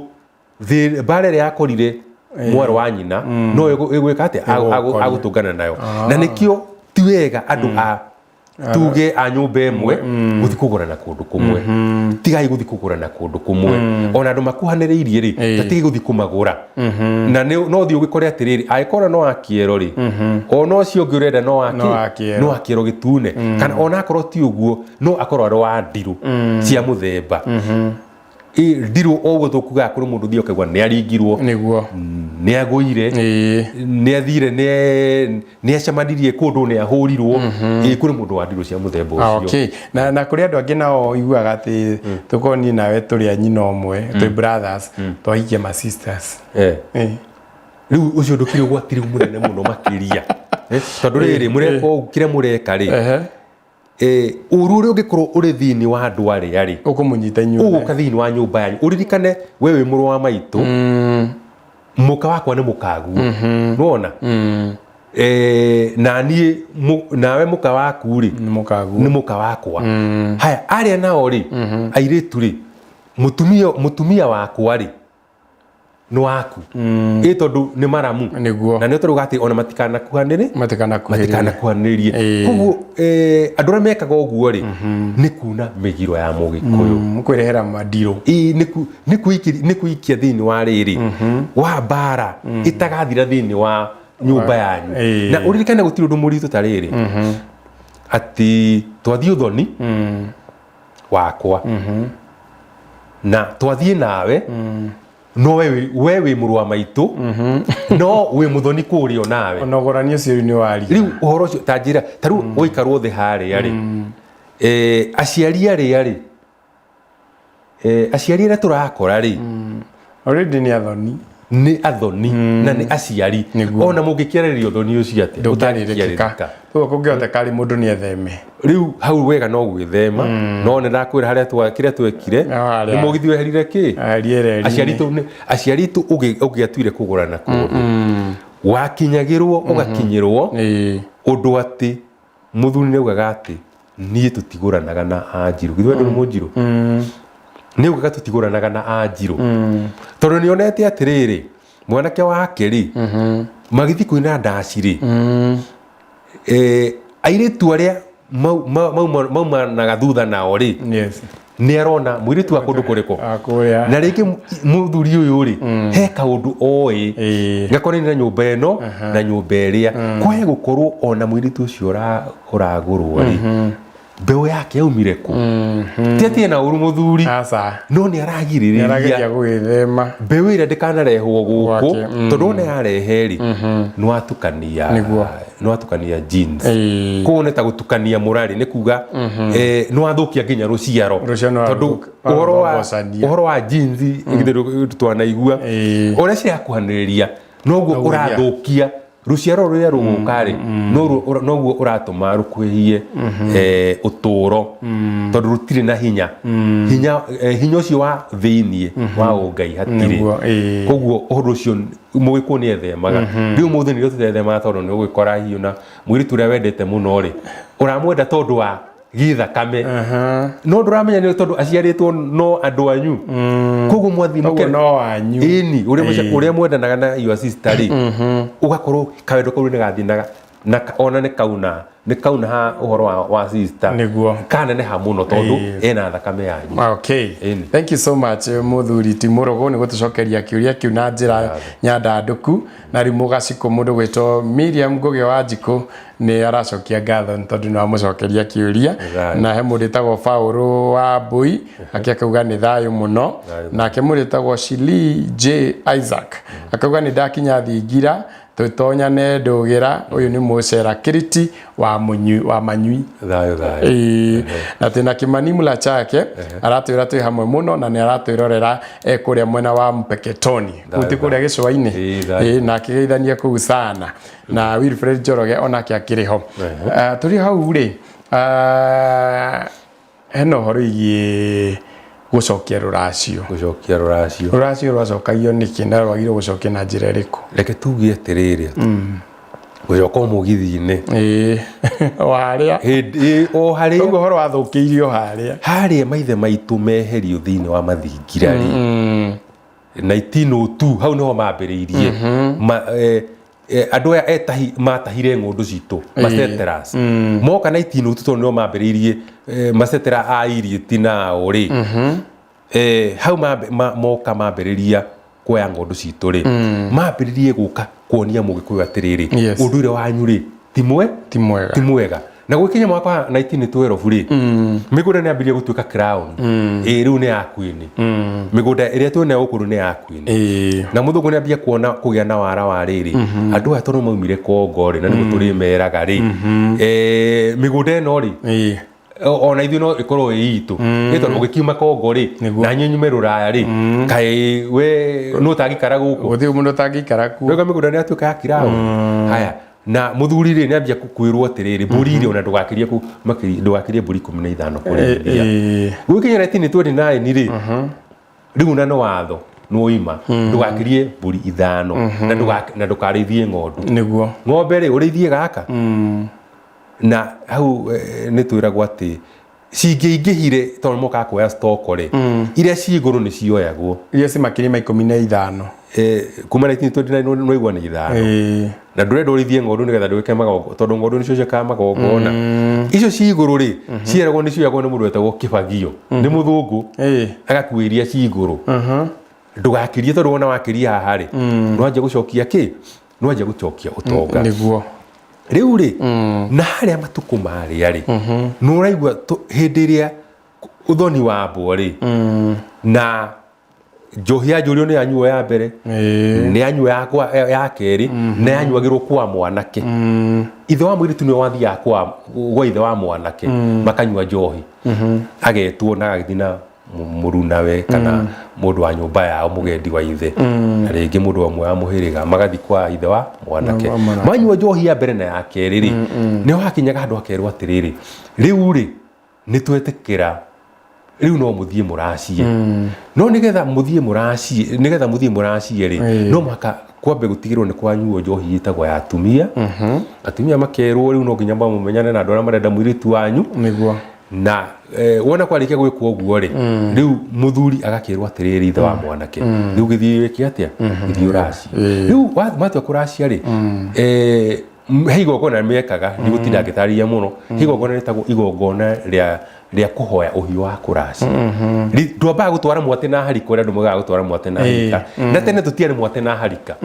mbara ĩrĩa yakorire mwarĩ wa nyina no ĩgwĩka atĩa, Ĩgũgũkoria. Agũtũngana nayo, na nĩkĩo ti wega andũ a tuge a nyũmba ĩmwe gũthiĩ kũgũrana kũndũ kũmwe. Tigai gũthiĩ kũgũrana kũndũ kũmwe, ona andũ makuhanĩrĩirie rĩ, ta tigai gũthiĩ kũmagũra, na no ũthiĩ ũgĩkore atĩrĩrĩ, angĩkorwo no wa kĩero rĩ, ona ũcio ũngĩ ũrenda no wa No wa kĩero. No wa kĩero gĩtune, kana ona akorwo ti ũguo no akorwo arĩ wa ndirũ cia mũthemba. Ndirũ o ũguo tũkugaga kũrĩ mũndũ ũthiĩ ũkaigua nĩ aringirwo, nĩ agũire, nĩ athire, nĩ acemanirie kũndũ, nĩ ahũrirwo. Kũrĩ mũndũ wa ndirũ cia mũthemba ũcio. Okay. Na kũrĩ andũ angĩ nao iguaga atĩ tũkorwo niĩ nawe tũrĩ a nyina ũmwe, twĩ brothers, twahikia ma sisters. Rĩu ũcio ndũkĩrĩ ũgwati rĩu mũnene mũno makĩria. Tondũ rĩrĩ mũreka ũguo, kĩrĩa mũreka rĩ, ũru ũrĩa ũngĩkorwo ũrĩ thĩinĩ wa andũ arĩa rĩ, Ũkũmũnyita inyuothe. Ũgũka thĩinĩ wa nyũmba yanyu. Ũririkane we wĩ mũrũ wa maitũ, mũka wakwa nĩ mũkaguo, nĩwona? Na niĩ nawe mũka waku rĩ, Nĩ mũkaguo. Nĩ mũka wakwa. Haya, arĩa nao rĩ, airĩtu rĩ, mũtumia wakwa rĩ nĩ waku, ĩ tondũ nĩ maramu. Na nĩ tũrauga atĩ ona matikanakuhanĩrĩ Matikanakuhĩrĩrie. Matikanakuhanĩrĩrie. Koguo andũ arĩa mekaga ũguo rĩ, nĩ kuna mĩgiro ya mũgĩkũyũ. Kwĩrehera mandirũ. Ĩĩ, nĩ kwĩikia thĩinĩ wa rĩrĩ wa mbara ĩtagathira thĩinĩ wa nyũmba yanyu. Na ũririkane gũtirĩ ũndũ mũritũ ta rĩrĩ atĩ twathiĩ ũthoni wakwa na twathiĩ nawe, no we wĩ mũrũ wa maitũ, no wĩ mũthoni kũrĩa o nawe. Onogorani ũcio rĩu nĩ waria. Rĩu ũhoro ũcio ta njĩra ta rĩu ũikarwo thĩ harĩa rĩ, aciari arĩa rĩ, aciari arĩa tũrakora rĩ, Already nĩ athoni. Nĩ athoni na nĩ aciari. Ona mũngĩkĩarĩrĩria ũthoni ũcio atĩa, Ndũngĩarĩrĩkĩka. ũtangĩarĩrĩka. Koguo kũngĩhoteka rĩ, mũndũ nĩ etheme. Rĩu hau wega no gwĩthema, no nĩ ndakwĩra harĩa kĩrĩa twekire Ah, harĩa. nĩ mũgithi weherire kĩ Rĩera. Aciari aitũ ũngĩatuire kũgũrana kũndũ wakinyagĩrwo ũgakinyĩrwo ũndũ atĩ mũthuri nĩ augaga atĩ niĩ tũtigũranaga na anjirũ. Githĩ we ndũrĩ mũnjirũ? Nĩ augaga tũtigũranaga na anjirũ tondũ nĩ onete atĩrĩrĩ, mwanake wake rĩ, magĩthiĩ kũina ndaci rĩ, airĩtu arĩa maumanaga thutha nao rĩ, nĩ arona mũirĩtu wa kũndũ kũrĩkũ. Ah, kũrĩa. Na rĩngĩ mũthuri ũyũ rĩ, he kaũndũ oĩ gakonainie na nyũmba ĩno na nyũmba ĩrĩa kwae gũkorwo ona mũirĩtu ũcio ũragũrwo rĩ, mbeũ yake yaumire kũ. Ti atĩ ena ũru mũthuri, Aca. no nĩ Nĩ arageria aragirĩrĩria gwĩthema. Mbeũ ĩrĩa ndĩkanarehwo gũkũ. Gwake, Tondũ ona yarehe rĩ, nĩwatukania nĩwatukania genes. Koguo nĩ ta gũtukania mũrarĩ, nĩ kuga nĩwathũkia nginya rũciaro. Rũciaro nĩ Tondũ ũhoro wa warũthomocania. Ũhoro wa genes githĩ twanaigua ũrĩa cirakuhanĩrĩria, noguo Noguo ũrathũkia rũciaro rũrĩa rũgũka rĩ, noguo ũratũma rũkuhĩhie ũtũũro, tondũ rũtirĩ na hinya hinya hinya ũcio wa thĩiniĩ wa ũngai hatirĩ. Koguo ũhoro ũcio mũgĩkũyũ nĩ ethemaga. Rĩu ũmũthĩ nĩrĩo tũtethemaga, tondũ nĩ ũgũkora hihi ona mũirĩtu ũrĩa wendete mũno rĩ, ũramwenda tondũ wa gĩthakame, no ndũramenya nĩ tondũ aciarĩtwo no andũ anyu. Koguo mwathiĩ Koguo no wanyu. Ĩni, ũrĩa ũrĩa mwendanaga na your sister rĩ, ũgakorwo kawendo kau nĩ gathiĩ na Na ona nĩ kauna, nĩ kauna ha ũhoro wa sister. Nĩguo. Kaneneha mũno tondũ ena thakame yanyu. Okay. Ĩni. Thank you so much, muthuri ti Mũrũgũ, nĩ gũtũcokeria kĩũria kĩu na njĩra nyandandũku. Na rĩu mũgacikũ mũndũ gwĩtwo Miriam Ngũgĩ wa Njikũ nĩ aracokia ngatho nĩ tondũ nĩ wamũcokeria kĩũria. Thayũ. Na he mũndũ wĩtagwo Paũlũ wa Mbui ake akauga nĩ thayũ mũno. Nake mũndũ wĩtagwo Shili J Isaac akauga nĩ ndakinya thingira tũtonyane ndũgĩra, ũyũ nĩ mũcera Kiriti wa mũnyui wa manyui. Thayũ thayũ. Ĩĩ, na twĩna Kimani Mula chake aratwĩra twĩ hamwe mũno na nĩ aratwĩrorera e kũrĩa mwena wa Mpeketoni, kũu ti kũrĩa gĩcũa-inĩ. Ĩĩ, thayũ. Ĩĩ, na akĩgeithania kũu sana. Na Wilfred Njoroge onake akĩrĩ ho. Tũrĩ hau rĩ, hena ũhoro wĩgiĩ gũcokia rũracio. Gũcokia rũracio. Rũracio rwacokagio nĩkĩ na rwagĩrĩirwo gũcokio na njĩra ĩrĩkũ? Reke tuge atĩrĩrĩ, gũcoka mũgithi-inĩ. Ĩĩ, o harĩa. Hĩndĩ o harĩa. Ũguo ũhoro wathũkĩirio harĩa. Harĩa maithe maitũ meherio thĩinĩ wa mathingira rĩ, 1902 hau niho mambĩrĩirie. Andũ aya etahi matahire ng'ũndũ citũ, masettlers moka 1902, tondũ nĩo mambĩrĩirie, masettlers a Irieti nao rĩ, hau moka mambĩrĩria kuoya ng'ũndũ citũ rĩ, mambĩrĩrie gũka kuonia mũgĩkũyũ atĩrĩrĩ, ũndũire wanyu rĩ ti mwe Ti mwega. Ti mwega. Na gwĩkinya mwaka wa 1912 rĩ, mĩgũnda nĩ yambĩrĩria gũtuĩka crown. Ĩ rĩu nĩ ya queen. Mĩgũnda ĩrĩa twĩnayo gũkũ rĩu nĩ ya queen. Na mũthũngũ nĩ ambia kuona kũgĩa na wara wa rĩrĩ, andũ aya tondũ maumire Kongo rĩ, na nĩguo tũrĩmeraga rĩ, mĩgũnda ĩno rĩ, ona ithuĩ no ĩkorwo ĩ itũ. Nĩ tondũ ũgĩkiuma Kongo rĩ, na niĩ nyume Rũraya rĩ, kaĩ we nũ ũtangĩikara gũkũ? Gũtirĩ mũndũ ũtangĩikara kuo. Rĩu mĩgũnda nĩ yatuĩka ya crown. Haya, na mũthuri rĩ, nĩ ambia kwĩrwo atĩrĩrĩ, mbũri rĩ, ona ndũgakĩrie ndũgakĩrie mbũri 15 kũrĩithia. Gũgĩkinya 1929 rĩ, rĩu na nĩ watho nĩwoima, ndũgakĩrie mbũri 5, na ndũkarĩithie ng'ondu. Nĩguo. Ng'ombe rĩ, ũrĩithie gaka. Na hau, nĩ twĩragwo atĩ cingĩingĩhire tondũ mokaga kuoya stock rĩ, iria ci igũrũ nĩ cioyagwo. Iria ci makĩria ma 15. Kuma 1929 nĩwaigua nĩ 5. Na ndũrenda ũrĩithie ng'ondu nĩgetha ndwĩke magongona, tondũ ng'ondu nĩcio ciĩkaga magongona. Icio ci igũrũ rĩ, cieragwo nĩ cioyagwo nĩ mũndũ wetagwo Kĩbagio, nĩ mũthũngũ. Agakua iria ci igũrũ. Ndũgakĩrie, tondũ wona wakĩria haha rĩ, nĩwanjia gũcokia kĩ? Nĩwanjia gũcokia ũtonga. Nĩguo. Rĩu rĩ, na harĩa matukũ marĩa rĩ, nĩũraigua hĩndĩ ĩrĩa ũthoni wambwo rĩ, na njohi ya njũrio nĩ yanyuo ya mbere, nĩ yanyuo ya kerĩ, na yanyuagĩrwo kwa mwanake. Ithe wa mũirĩtu nĩwe wathiaga gwa ithe wa mwanake, makanyua njohi. Agetwo na agagĩthiĩ na mũrunawe kana mũndũ wa nyũmba yao, mũgendi wa ithe, na rĩngĩ mũndũ ũmwe wa mũhĩrĩga, magathiĩ kwa ithe wa mwanake. Wa mwanake. Manyua njohi ya mbere na ya kerĩ rĩ, nĩho hakinyaga handũ hakerwo atĩrĩrĩ, rĩu rĩ, nĩ twetĩkĩra, rĩu no mũthiĩ mũracie. No nĩgetha mũthiĩ mũracie, nĩgetha mũthiĩ mũracie rĩ, no mũhaka kwambe gũtigĩrwo nĩ kwanyuo njohi ĩtagwo ya atumia. Atumia makerwo rĩu no nginya mamũmenyane na andũ arĩa marenda mũirĩtu wanyu. Nĩguo. Na wona kwarĩkia gwĩkwo ũguo rĩ, rĩu mũthuri agakĩrwo atĩrĩrĩ, ithe wa mwanake, rĩu gĩthiĩ wĩke atĩa? Gĩthiĩ ũracie. Rĩu matua kũracia rĩ, he igongona mekaga, ndigũtinda ngĩtarĩria mũno. He igongona rĩtagwo igongona rĩa kũhoya ũhiũ wa kũracia. Ndwambaga gũtwara mwatĩ na harika ũrĩa andũ moigaga gũtwara mwatĩ na harika. Na tene tũtiarĩ mwatĩ na harika.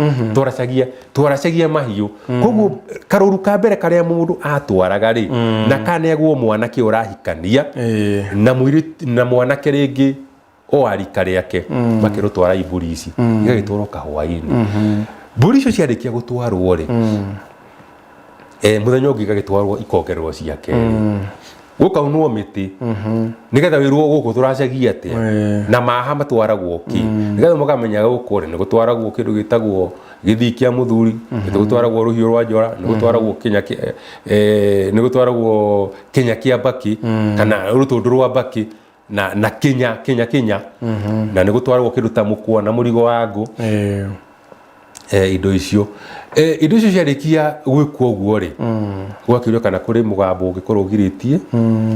Twaracagia mahiũ. Koguo karũru ka mbere karĩa mũndũ atwaraga rĩ, na kaneagwo mwanake ũrahikania, na mũirĩtu, na mwanake rĩngĩ o arika rĩake, makerwo twara mbũri ici. Igagĩtwarwo kahũa-inĩ. Mbũri icio ciarĩkia gũtwarwo rĩ, mũthenya ũngĩ igagĩtwarwo ikongererwo cia kerĩ. Gũkaunwo mĩtĩ nĩgetha wĩrwo gũkũ tũracagia atĩa, na maha matwaragwo kĩ, nĩgetha mũkamenya gũkũ rĩ nĩ gũtwaragwo kĩndũ gĩtagwo gĩthii kĩa mũthuri, nĩ gũtwaragwo rũhiũ rwa njora, nĩ gũtwaragwo kĩnya kĩa, nĩ gũtwaragwo kĩnya kĩa mbakĩ, kana rũtũndũ rwa mbakĩ, na kĩnya, kĩnya, kĩnya. Na nĩ gũtwaragwo kĩndũ ta mũkwa na mũrigo wa ngũ. Indo icio. Indo icio ciarĩkia gwĩkwo ũguo rĩ, gwakĩũrio kana kũrĩ mũgambo ũngĩkorwo ũgirĩtie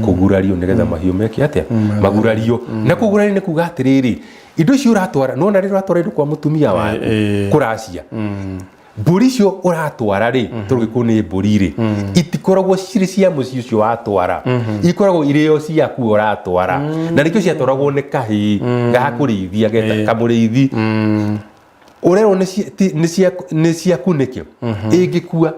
kũgurario nĩgetha mahiũ meke atĩa? Magurario. Na kũgurario nĩ kuga atĩrĩrĩ, indo icio ũratwara, nĩwona rĩrĩa ũratwara indo kwa mũtumia waku kũracia. Mbũri icio ũratwara rĩ, tondũ gĩkũyũ nĩ mbũri rĩ, itikoragwo cirĩ cia mũciĩ ũcio watwara, ikoragwo irĩ o ciaku ũratwara, na nĩkĩo ciatwaragwo nĩ kahĩĩ ga kũrĩithia geta kamũrĩithi. Ũrerwo nĩ ciaku nĩkĩ? Ĩngĩkua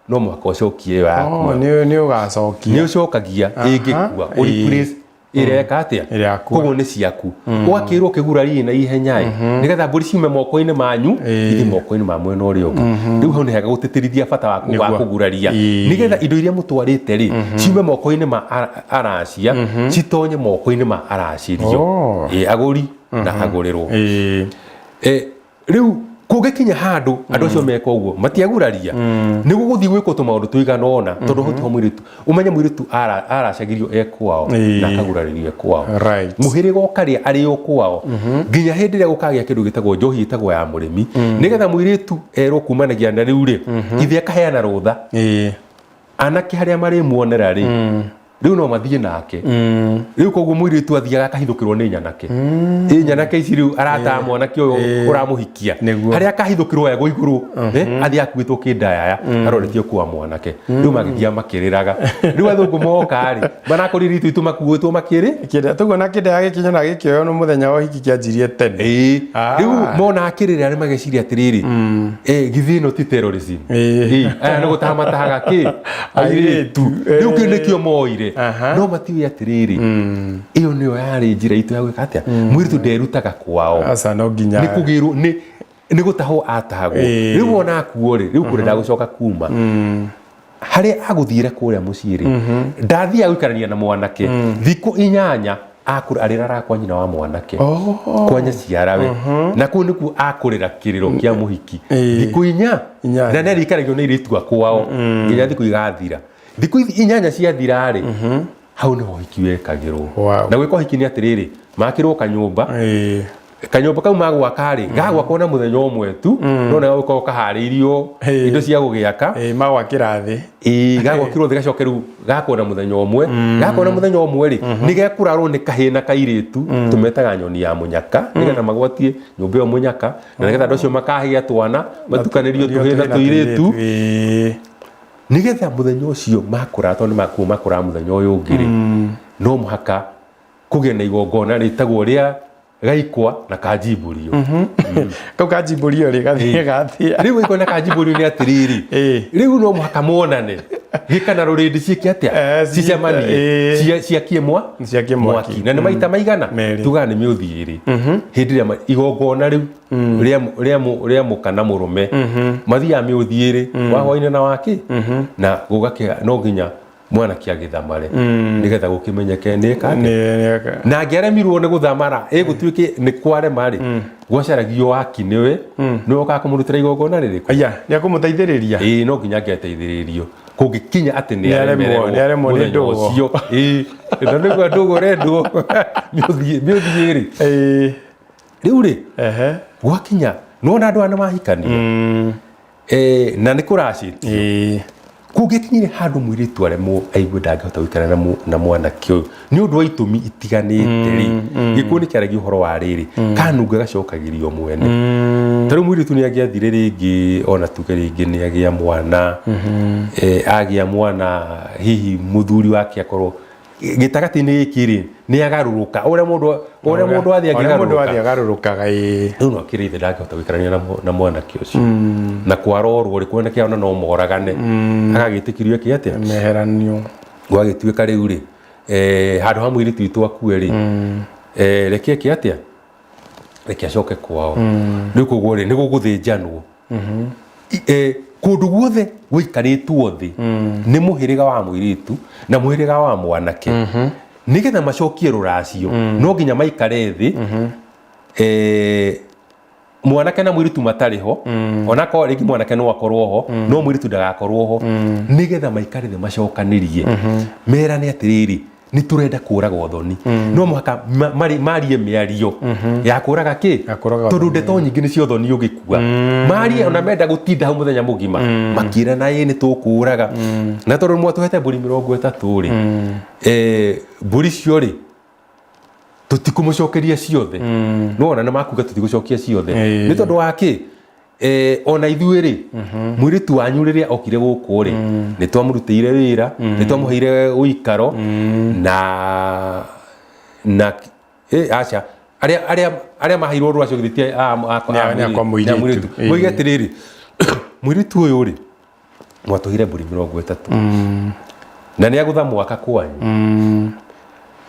no mũhaka ũcokie ĩyo yakua. Oh, nĩ ũgacokia. Nĩ ũcokagia ĩngĩkua, ũreplace ĩreka atĩa? Ĩrĩa yakua. Koguo nĩ ciaku. Ũgakĩrwo kĩgurarie na ihenya ĩ, nĩgetha mbũri ciume moko-inĩ manyu ithiĩ moko-inĩ ma mwena ũrĩa ũngĩ. Rĩu hau nĩ hega gũtĩtĩrithia bata wa Nĩguo. kũguraria, nĩgetha indo iria mũtwarĩte rĩ ciume moko-inĩ ma aracia citonye moko-inĩ ma aracĩrio. Oh. Ĩ, agũri na agũrĩrwo. Rĩu kũngĩkinya handũ andũ acio meka ũguo matiaguraria, nĩ gũgũthiĩ gwĩkwo tũmaũndũ tũigana ũna, tondũ hau tiho mũirĩtu, ũmenye mũirĩtu aracagĩrio e kwao na akagurarĩrio e kwao. Mũhĩrĩga ũkarĩa arĩ o kwao nginya hĩndĩ ĩrĩa gũkagĩa kĩndũ gĩtagwo njohi ĩtagwo ya mũrĩmi, nĩgetha mũirĩtu erwo kumanagia na rĩu rĩ, ithe akaheana rũtha anake harĩa marĩmuonera rĩ, rĩu no mathiĩ nake. Rĩu koguo mũirĩtu athiaga akahithũkĩrwo nĩ nyanake. Ĩ nyanake ici rĩu arataa mwanake ũyũ ũramũhikia. Harĩa akahithũkĩrwo egwo igũrũ, athiĩ akuĩtwo kĩndayaya aroretio kwa mwanake. Rĩu magĩthiaga makĩrĩraga. Rĩu athũngũ moka rĩ, manakorire itũ itũ makuĩtwo makĩrĩ. Kĩndaya tũguo na kĩndaya gĩkĩ nyona gĩkĩoywo nĩ mũthenya wa ũhiki kĩanjirie tene. Ĩĩ. Rĩu mona akĩrĩra nĩ mageciria atĩrĩrĩ, githĩ ĩno ti terrorism? Ĩĩ, aya nĩ gũtaha matahaga kĩ? Airĩtu. Rĩu kĩu nĩkĩo moire. No matiũĩ atĩrĩrĩ, ĩyo nĩyo yarĩ njĩra itũ ya gwĩka atĩa? Mũirĩtu nderutaga kwao. Aca, no nginya. Nĩ kũgĩrwo, nĩ gũtahwo atahagwo. Rĩu wona akuo rĩ, rĩu kũrĩa ndagũcoka kuma. Harĩa agũthiĩra kũrĩa mũciĩ rĩ, ndathiaga gũikarania na mwanake thikũ 8, akũra arĩrara kwa nyina wa mwanake, kwa nyaciarawe, na kũu nĩkuo akũrĩra kĩrĩro kĩa mũhiki thikũ 4. Inyanya. Na nĩarĩikaragio nĩ airĩtu a kwao nginya thikũ igathira. Thikũ ici 8 ciathira rĩ, hau nĩho ũhiki wekagĩrwo. Na gwĩka ũhiki nĩ atĩrĩrĩ, makĩrwo kanyũmba. Kanyũmba kau magwaka rĩ, gagwakwo na mũthenya ũmwe tu, no nĩ gagũkorwo kaharĩirio indo cia gũgĩaka. Ĩĩ, magwakĩra thĩ. Ĩĩ, gagwakĩrwo thĩ, gacoke rĩu gakwo na mũthenya ũmwe. Gakwo na mũthenya ũmwe rĩ, nĩ gekũrarwo nĩ kahĩĩ na kairĩtu, tũmetaga nyoni ya mũnyaka, nĩgetha magwatie nyũmba ĩyo mũnyaka, na nĩgetha andũ acio makahĩa twana, matukanĩrio tũhĩĩ na tũirĩtu. Nĩgetha mũthenya ũcio makũra, tondũ nĩ makuo makũraga mũthenya ũyũ ũngĩ rĩ, no mũhaka kũgĩe na igongona rĩtagwo rĩa gaikwa na kanjimbũrio. Kau kanjimbũrio rĩ, gathiĩ gathia. Rĩu gaikwa na kanjimbũrio nĩ atĩrĩrĩ, rĩu no mũhaka monane gĩkana rũrĩndĩ ciĩke atĩa? Cicemanie. Ciakie Ciakie mwaki. Na nĩ maita maigana? Merĩ. Tugaga nĩ mĩũthi ĩrĩ. Hĩndĩ ĩrĩa igongona rĩu rĩa mũka na mũrũme mathiaga mĩũthi ĩrĩ, wa hwainĩ na wakĩ, na gũgakĩa no nginya mwanake agĩthamare nĩgetha gũkĩmenyeke nĩ ĩka atĩa. Na angĩaremirwo nĩ gũthamara, ĩgũtuĩke nĩ kwarema rĩ, gwacaragio waki nĩwe nĩwe ũkaga kũmũrutĩra igongona rĩrĩkũ. Aya, nĩ akũmũteithĩrĩria. Ĩĩ, no nginya angĩateithĩrĩrio kũngĩkinya atĩ nĩ Nĩ aremwo, aremererwo nĩ aremwo nĩ mũthenya ndũgũ. ũcio. Ĩĩ, na nĩguo ndũgũ ũrendwo mĩũthiĩ rĩ. Rĩu rĩ, gwakinya nĩwona andũ aya nĩ mahikania, na nĩ kũracĩtio. Kũngĩkinyire handũ mũirĩtu aremwo aigue ndangĩhota gũikara na mwanake ũyũ nĩ ũndũ wa itũmi itiganĩte rĩ, gĩkuũ nĩ kĩaragia ũhoro wa rĩrĩ, kanunga gacokagĩrio mwene. Ta rĩu mũirĩtu nĩ angĩathire rĩngĩ, ona tuge rĩngĩ nĩ agĩa mwana, agĩa mwana hihi mũthuri wake akorwo gĩtagatĩ-inĩ gĩkĩ rĩ, nĩ agarũrũka ũrĩa mũndũ ũrĩa mũndũ athiĩ Ũrĩa mũndũ athiĩ akĩgarũrũka. Agarũrũkaga, ĩĩ. Rĩu no akĩrĩ ithe ndangĩhota gũikarania na mwanake ũcio, na kwarorwo rĩ, kuoneke ona no moragane, agagĩtĩkĩrio eke atĩa? Meheranio. Gwagĩtuĩka rĩu rĩ, handũ ha mũirĩtu witũ akue rĩ, reke eke atĩa? Reke acoke kwao. Rĩu koguo rĩ, nĩ gũgũthĩnjanwo. Kũndũ guothe gũikarĩtwo thĩ nĩ mũhĩrĩga wa mũirĩtu na mũhĩrĩga wa mwanake, nĩgetha macokie rũracio no nginya maikare thĩ, mwanake na mũirĩtu matarĩ ho, onakorwo rĩngĩ mwanake no akorwo ho, no mũirĩtu ndagakorwo ho, nĩgetha maikare thĩ macokanĩrie, merane atĩrĩrĩ, nĩ tũrenda kũraga ũthoni. No mũhaka marie mĩario ya kũraga kĩ? Ya kũraga. Tondũ ndeto nyingĩ nĩ cia ũthoni ũgĩkua. Marie ona menda gũtinda hau mũthenya mũgima makĩrana, ĩ nĩ tũkũraga, na tondũ mwatũhete mbũri 30 rĩ, mbũri icio rĩ, tũtikũmũcokeria ciothe. Nĩwona nĩ makuga tũtigũcokia ciothe. Nĩ tondũ wa kĩ? Ona ithuĩ rĩ, mũirĩtu wanyu rĩrĩa okire gũkũ rĩ, nĩ twamũrutĩire wĩra, nĩ twamũheire ũikaro na aca, arĩa maheirwo rũracio githĩ ti Nĩ a kwa mũirĩtu. Mũirĩtu. Moige atĩrĩrĩ, mũirĩtu ũyũ rĩ, mwatũheire mbũri 30 na nĩ agũtha mwaka kwanyu.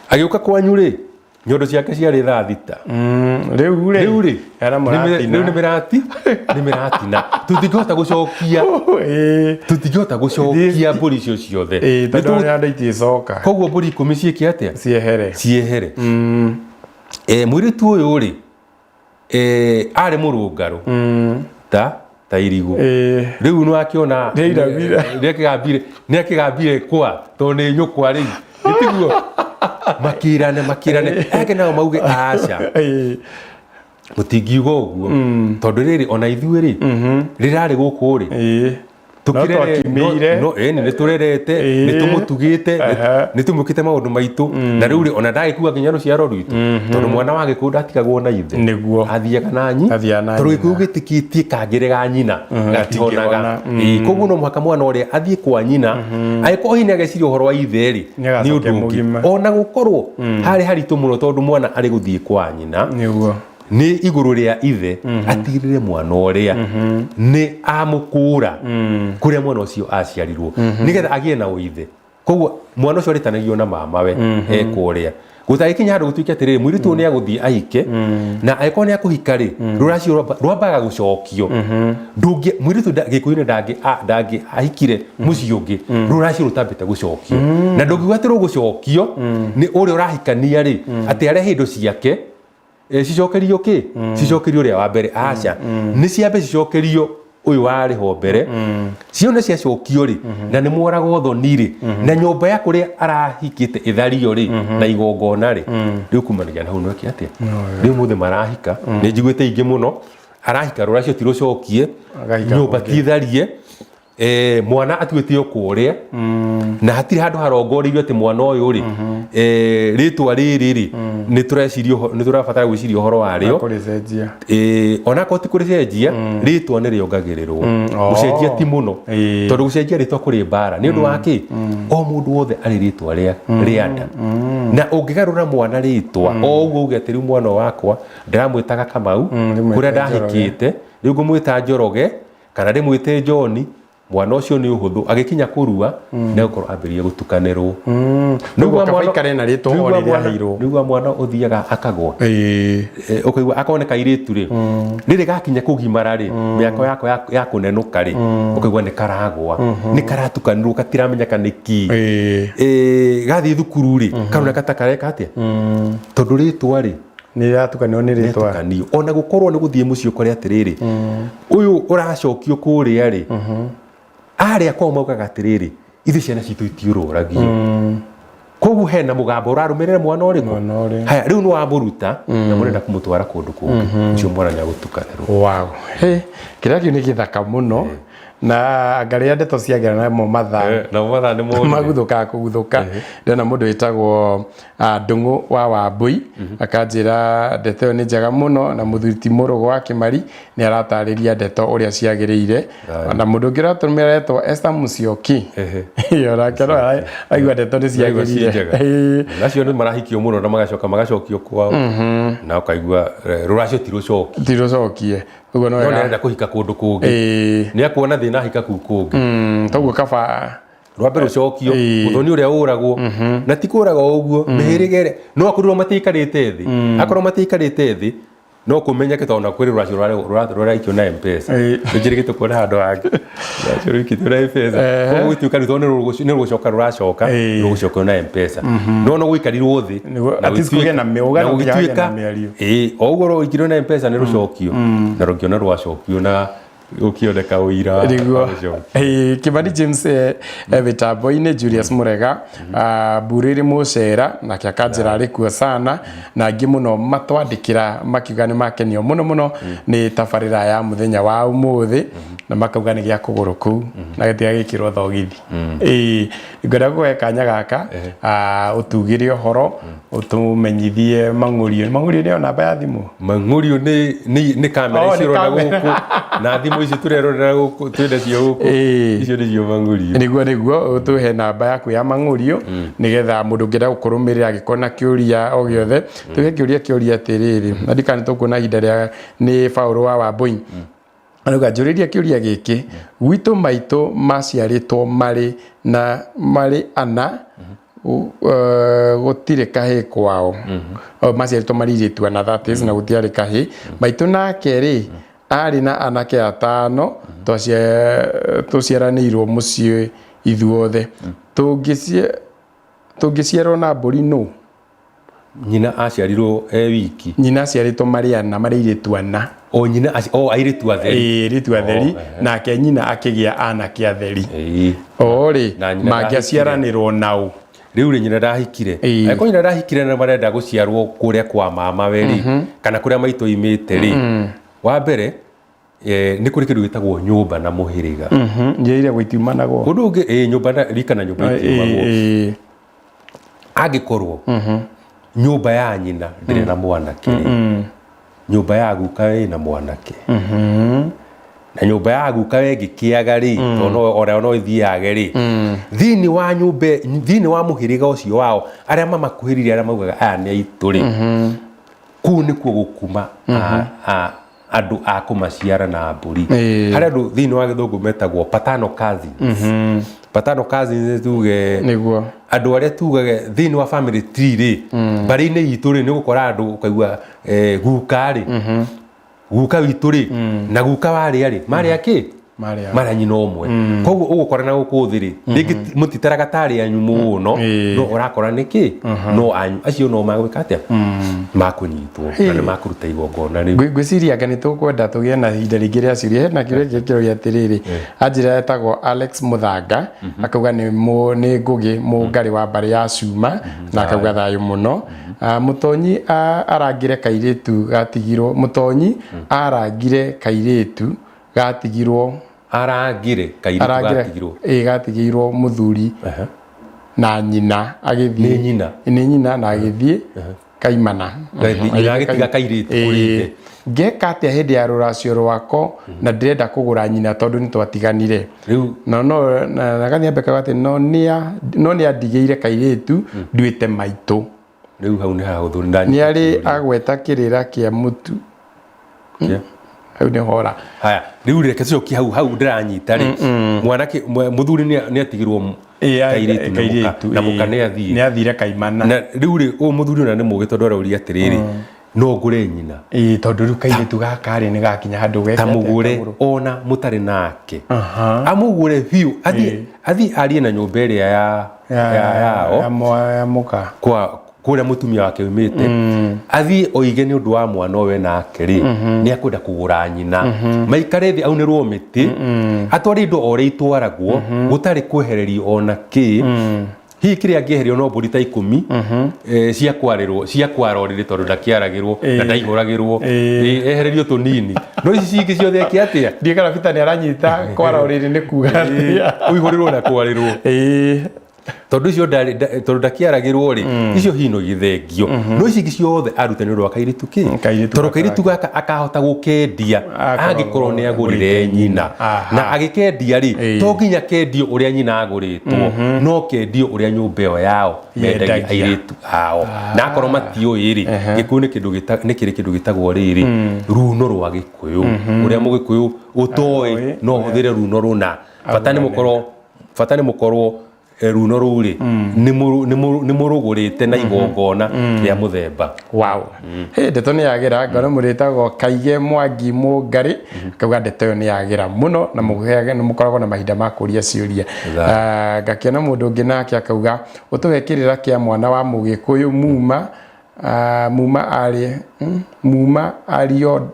Agĩũka kwanyu rĩ, nyondo ciake ciarĩ thaa 6. Rĩu rĩ, Rĩu rĩ, era mũratina. Rĩu nĩ mĩratina, tũtingĩhota gũcokia, tũtingĩhota gũcokia mbũri icio ciothe. Tondũ arĩa andũ iticoka. Koguo mbũri 10 ciĩke atĩa? Ciehere. Ciehere. Mũirĩtu ũyũ rĩ, arĩ mũrũngarũ ta irigũ. Rĩu nĩ wakĩona. Nĩairamire. Nĩ akĩgambire kwa tondũ nĩ nyũkwa rĩu ĩtiguo makĩrane makĩrane ake nao mauge aca, mũtingiuga ũguo tondũ rĩrĩ ona ithuĩ rĩ rĩrarĩ gũkũ rĩ. No twakimĩire. No ĩni nĩ tũrerete, nĩ tũmũtugĩte, nĩ tũmwĩkĩte maũndũ maitũ, na rĩu rĩ, ona ndagĩkua nginya rũciaro rwitũ, tondũ mwana wa gĩkũyũ ndatigagwo na ithe. Athiaga na nyi Athiaga na tondũ nyina. gĩkũyũ gĩtĩkĩtie kangĩrega ga nyina gatihonaga. Gatingĩhona. Koguo no mũhaka mwana ũrĩa athiĩ kwa nyina, angĩkorwo hihi nĩ ageciria ũhoro wa ithe rĩ, Nĩ agacokia nĩ ũndũ ũngĩ. Mũgima. Ona gũkorwo harĩ haritũ mũno, tondũ mwana arĩ gũthiĩ kwa nyina nĩ igũrũ rĩa ithe atigĩrĩre mwana ũrĩa nĩ amũkũra kũrĩa mwana ũcio aciarirwo, nĩgetha agĩe na ũithe. Koguo mwana ũcio arĩtanagio na mamawe ekũrĩa gũtagĩkinya handũ gũtuĩke atĩrĩrĩ, mũirĩtu ũyũ nĩ agũthiĩ ahike, na angĩkorwo nĩ akũhika rĩ, rũracio rwambaga gũcokio. Ndũngĩ mũirĩtu gĩkũyũ-inĩ ndangĩ ahikire mũciĩ ũngĩ rũracio rũtambĩte gũcokio, na ndũngiuga atĩ rũgũcokio nĩ ũrĩa ũrahikania rĩ, atĩ arehe indo ciake, cicokerio kĩ, cicokerio ũrĩa wa mbere? Aca, nĩ ciambe cicokerio ũyũ warĩ ho mbere. Ciona ciacokio rĩ, na nĩ mworagwo thoni rĩ, na nyũmba ya kũrĩa arahikĩte ĩthario rĩ, na igongona rĩ, rĩu kumanagia na hau nweke atĩa rĩu mũthĩ marahika. Nĩ njiguĩte ingĩ mũno, arahika rũracio ti rũcokie, Agahika nyũmba kũngĩ. Ti tharie, mwana atuĩte o kũrĩa, na hatirĩ handũ harongoreirio atĩ mwana ũyũ rĩ, rĩtwa rĩrĩ rĩ, nĩ tũreciria nĩ tũrabatara gwĩciria ũhoro warĩo. Kũrĩcenjia. Onakorwo ti kũrĩcenjia, rĩtwa nĩ rĩongagĩrĩrwo. Gũcenjia ti mũno, tondũ gũcenjia rĩtwa kũrĩ mbara. Nĩ ũndũ wa kĩ? O mũndũ wothe arĩ rĩtwa rĩa nda, na ũngĩgarũra mwana rĩtwa o ũguo uge atĩ rĩu mwana wakwa ndĩramwĩtaga Kamau, ndĩmwĩte kũrĩa Njoroge. Ndahikĩte rĩu ngũmwĩta Njoroge kana ndĩmwĩte John, mwana ũcio nĩ ũhũthũ agĩkinya kũrua nĩ gũkorwo ambĩrĩria gũtukanĩrwo. Nĩguo kaba ikare na rĩtwa o rĩrĩa aheirwo. Nĩguo mwana ũthiaga akagwa. Ũkaigua akoneka irĩtu rĩ, rĩrĩ gakinya kũgimara rĩ, mĩaka yako ya kũnenũka rĩ, ũkaigua nĩ karagwa, nĩ karatukanĩrwo, katiramenyeka nĩ kĩ. Gathiĩ thukuru rĩ, karoneka ta kareka atĩa, tondũ rĩtwa rĩ Nĩ rĩratukanĩrwo nĩ rĩtwa. Rĩatukanio. Ona gũkorwo nĩ gũthiĩ mũciĩ ũkore atĩrĩrĩ, ũyũ ũracokio kũrĩa rĩ, arĩa kwao maugaga atĩrĩrĩ, ithuĩ ciana citũ itiũrũragio. Koguo hena mũgambo ũrarũmĩrĩra mwana ũrĩkũ? Mwana ũrĩa. Haya, rĩu nĩ wamũruta na mũrenda kũmũtwara kũndũ kũngĩ, ũcio mwana nĩ agũtukanĩrwo. Wow. Hey, kĩrĩa kĩu nĩ gĩthaka mũno, na ngarĩa ndeto ciagera namo mathaa Na mathaa nĩ morire. Maguthũkaga kũguthũka. Ndĩrona mũndũ wĩtagwo Ndũng'ũ wa Wambũi akanjĩra ndeto ĩyo nĩ njega mũno, na mũthuri ti Mũrũgũ wa Kĩmari nĩ aratarĩria ndeto ũrĩa ciagĩrĩire. Na mũndũ ũngĩ ũratũmĩra etwo Esther Musyoki. Onake no aigua ndeto nĩ Aigua ciĩ ciagĩrĩire. Njega. Nacio nĩ marahikio mũno na magacoka magacokio kwao, na ũkaigua rũracio ti rũcoki. Ti rũcokie ũguo no No nĩ wega. arenda kũhika kũndũ kũngĩ. Nĩ akuona thĩna ahika kũu kũngĩ. Toguo kaba Rwambe rũcokio. Mũthoni ũrĩa ũragwo na ti kũragwo ũguo, mĩhĩrĩga ĩrĩa no akorirwo matiikarĩte thĩ, akorwo matiikarĩte thĩ no kũmenyeke, tondũ na kwĩ rũracio rũraikio na Mpesa. Njĩrĩgĩte kuona handũ hangĩ rũracio rũikĩtio na Mpesa. Koguo gũtuĩka rĩu tondũ nĩ rũgũcoka rũracoka, rũgũcokio na Mpesa, no no gũikarirwo thĩ. Nĩguo, at least kũgĩe na na ũgano nginya hagĩe gũgĩtuĩka na mĩario. O ũguo rũikirio na Mpesa nĩ rũcokio, na rũngĩona rwacokio na gũkĩoneka ũira wa Nĩguo. gũcokia. Kĩmani James, mĩtambo-inĩ Julius Mũrega, Mburĩrĩ Mũcera nake akanjĩra arĩ kuo sana, na angĩ mũno matwandĩkĩra makiuga nĩ makenio mũno mũno nĩ tabarĩra ya mũthenya wa ũmũthĩ, na makauga nĩ gĩa kũgũrũ kũu na gĩtigagĩkĩrwo thogithi. Ngwenda gũkũhe kanya gaka ũtugĩre ũhoro, ũtũmenyithie mang'ũrio. Mang'ũrio nĩyo namba ya thimũ. Mang'ũrio nĩ kamera Oh, ici nĩ ũrona kamera. gũkũ na thimũ ici tũrerorera gũkũ twĩnacio gũkũ, icio nĩcio mang'ũrio. Nĩguo ũtũhe namba yaku ya mang'ũrio nĩgetha mũndũ ũngĩenda gũkũrũmĩrĩra angĩkorwo na kĩũria o gĩothe. Tuge kĩũria kĩũria atĩrĩrĩ, na ndikana tũkuona ihinda rĩa nĩ Paũlũ wa Wambũi. Arauga njũrĩria kĩũria gĩkĩ, gwitũ maitũ maciarĩtwo marĩ na marĩ ana, gũtirĩ kahĩĩ kwao. O, maciarĩtwo marĩ airĩtu ana, that is, na gũtiarĩ kahĩĩ. Maitũ nake rĩ, arĩ na anake atano, tũciaranĩirwo mũciĩ ithuothe. Tũngĩciarwo na mbũri nũ? Nyina aciarirwo e wiki. Nyina aciarĩtwo marĩ ana, marĩ airĩtu ana. O nyina o airĩtu atheri. Ĩĩ, airĩtu atheri. Nake nyina akĩgĩa anake atheri. O rĩ, Na nyina mangĩaciaranĩrwo nao. Rĩu rĩ, nyina ndahikire. Angĩkorwo nyina ndahikire na marenda gũciarwo kũrĩa kwa mama we rĩ, kana kũrĩa maitũ oimĩte rĩ, wa mbere nĩ kũrĩ kĩndũ gĩtagwo nyũmba na mũhĩrĩga. Njĩrĩire gũitiumanagwo. Ũndũ ũngĩ, nyũmba na rika na nyũmba itiumagwo. Angĩkorwo nyũmba ya nyina ndĩrĩ na mwanake rĩ, nyũmba ya guka ĩna mwanake, na nyũmba ya guka ĩngĩkĩaga rĩ, tondũ ona no ĩthiage rĩ, thĩinĩ wa nyũmba, thĩinĩ wa mũhĩrĩga ũcio wao, arĩa mamakuhĩrĩirie, arĩa maugaga aya nĩ aitũ rĩ, kũu nĩkuo gũkuma andũ a kũmaciara na mbũri. Harĩ andũ thĩinĩ wa gĩthũngũ metagwo paternal cousins. Paternal cousins nĩ tuge andũ arĩa tugage thĩinĩ wa family tree rĩ, mbarĩ-inĩ itũ rĩ, nĩ ũgũkora andũ ũkaigua guka rĩ, guka witũ rĩ, na guka warĩa rĩ, marĩa kĩ? Marĩa nyina ũmwe. Koguo ũgũkora na gũkũ thĩ rĩ, rĩngĩ mũtitaraga tarĩ anyu mũno, no ũrakora nĩ kĩ? No anyu acio no magwĩka atĩa? Makũnyitwo na nĩ makũruta igongona rĩu. Ngwĩciria anga nĩ tũkwenda tũgĩe na ihinda rĩngĩ rĩa ciũria. Hena kĩũria kĩngĩ kĩroria atĩrĩrĩ, anjĩra etagwo Alex Mũthanga, akauga nĩ Ngũgĩ Mũngarĩ wa mbarĩ ya Cuma, na akauga thayũ mũno. Mũtonyi arangire kairĩtu gatigirwo, Mũtonyi arangire kairĩtu gatigirwo, arangire kairĩtu gatigirwo, ĩĩ, gatigĩirwo mũthuri na nyina agĩthiĩ. Nĩ nyina. Nĩ nyina na agĩthiĩ kaimana. Nyina agĩtiga kairĩtu kũrĩ ithe. Ngeka atĩa hĩndĩ ya rũracio rwako na ndĩrenda kũgũra nyina tondũ nĩ twatiganire? Rĩu no no na gathiĩ mbere atĩ no nĩ andigĩire kairĩtu nduĩte maitũ. Rĩu hau nĩ hahũthũ. Nĩ arĩ agweta kĩrĩra kĩa mũtu. Hau nĩ hora. Haya, rĩu reke tũcokie hau hau ndĩranyita rĩ, mwanake mũthuri nĩ atigirwo kairĩtu na mũka nĩ athiĩ. Nĩ athire kaimana. Na rĩu rĩ, ũyũ mũthuri ona nĩ mũgĩ tondũ aroria atĩrĩrĩ, no ngũre nyina? Ĩĩ, tondũ rĩu kairĩtu gaka rĩ nĩ gakinya handũ ta mũgũre ona mũtarĩ nake, amũgũre biũ, athiĩ arie na nyũmba ĩrĩa yao ya mũka kwa kũrĩa mũtumia wake umĩte, athiĩ oige nĩ ũndũ wa mwana ũyũ nake rĩ, nĩ akwenda kũgũra nyina, maikare thĩ, aunĩrwo mĩtĩ, atware indo o ũrĩa itwaragwo, gũtarĩ kwehererio ona kĩ. Hihi kĩrĩa angĩeherio no mbũri ta 10 cia kwarĩrwo, cia kwara ũrĩrĩ, tondũ ndakĩaragĩrwo na ndaihũragĩrwo, ehererio tũnini, no ici cingĩ ciothe eke atĩa? Ndiĩ kana Peter nĩ aranyita kwara ũrĩrĩ nĩ kuga atĩa. Ũihũrĩrwo na kwarĩrwo, tondũ icio tondũ ndakĩaragĩrwo rĩ, icio hihi no gĩthengio, no ici ingĩ ciothe arute nĩ ũndũ wa kairĩtu kĩ, tondũ kairĩtu gaka akahota gũkendia angĩkorwo nĩ agũrire nyina. Na agĩkendia rĩ, to nginya kendio ũrĩa nyina agũrĩtwo, no kendio ũrĩa nyũmba ĩyo yao mendagia airĩtu ao. Na akorwo matiũĩ rĩ, Gĩkũyũ nĩ kĩndũ nĩ kĩrĩ kĩndũ gĩtagwo rĩrĩ runo rwa Gĩkũyũ. Ũrĩa Mũgĩkũyũ ũtoĩ no ũhũthĩre runo rũna, bata nĩ mũkorwo, bata nĩ mũkorwo runo rũu rĩ nĩ mũrũgũrĩte na igongona rĩa mũthemba. Wow. Hey, ndeto nĩ yagĩra ngoro. Mũrĩtagwo Kaige Mwangi Mũngarĩ, akauga ndeto ĩyo nĩ yagĩra mũno na nĩ mũkoragwo na mahinda ma kũria ciũria. Ngakĩona mũndũ ũngĩ nake akauga ũtũhe kĩrĩra kĩa mwana wa Mũgĩkũyũ muma muma arĩ muma ario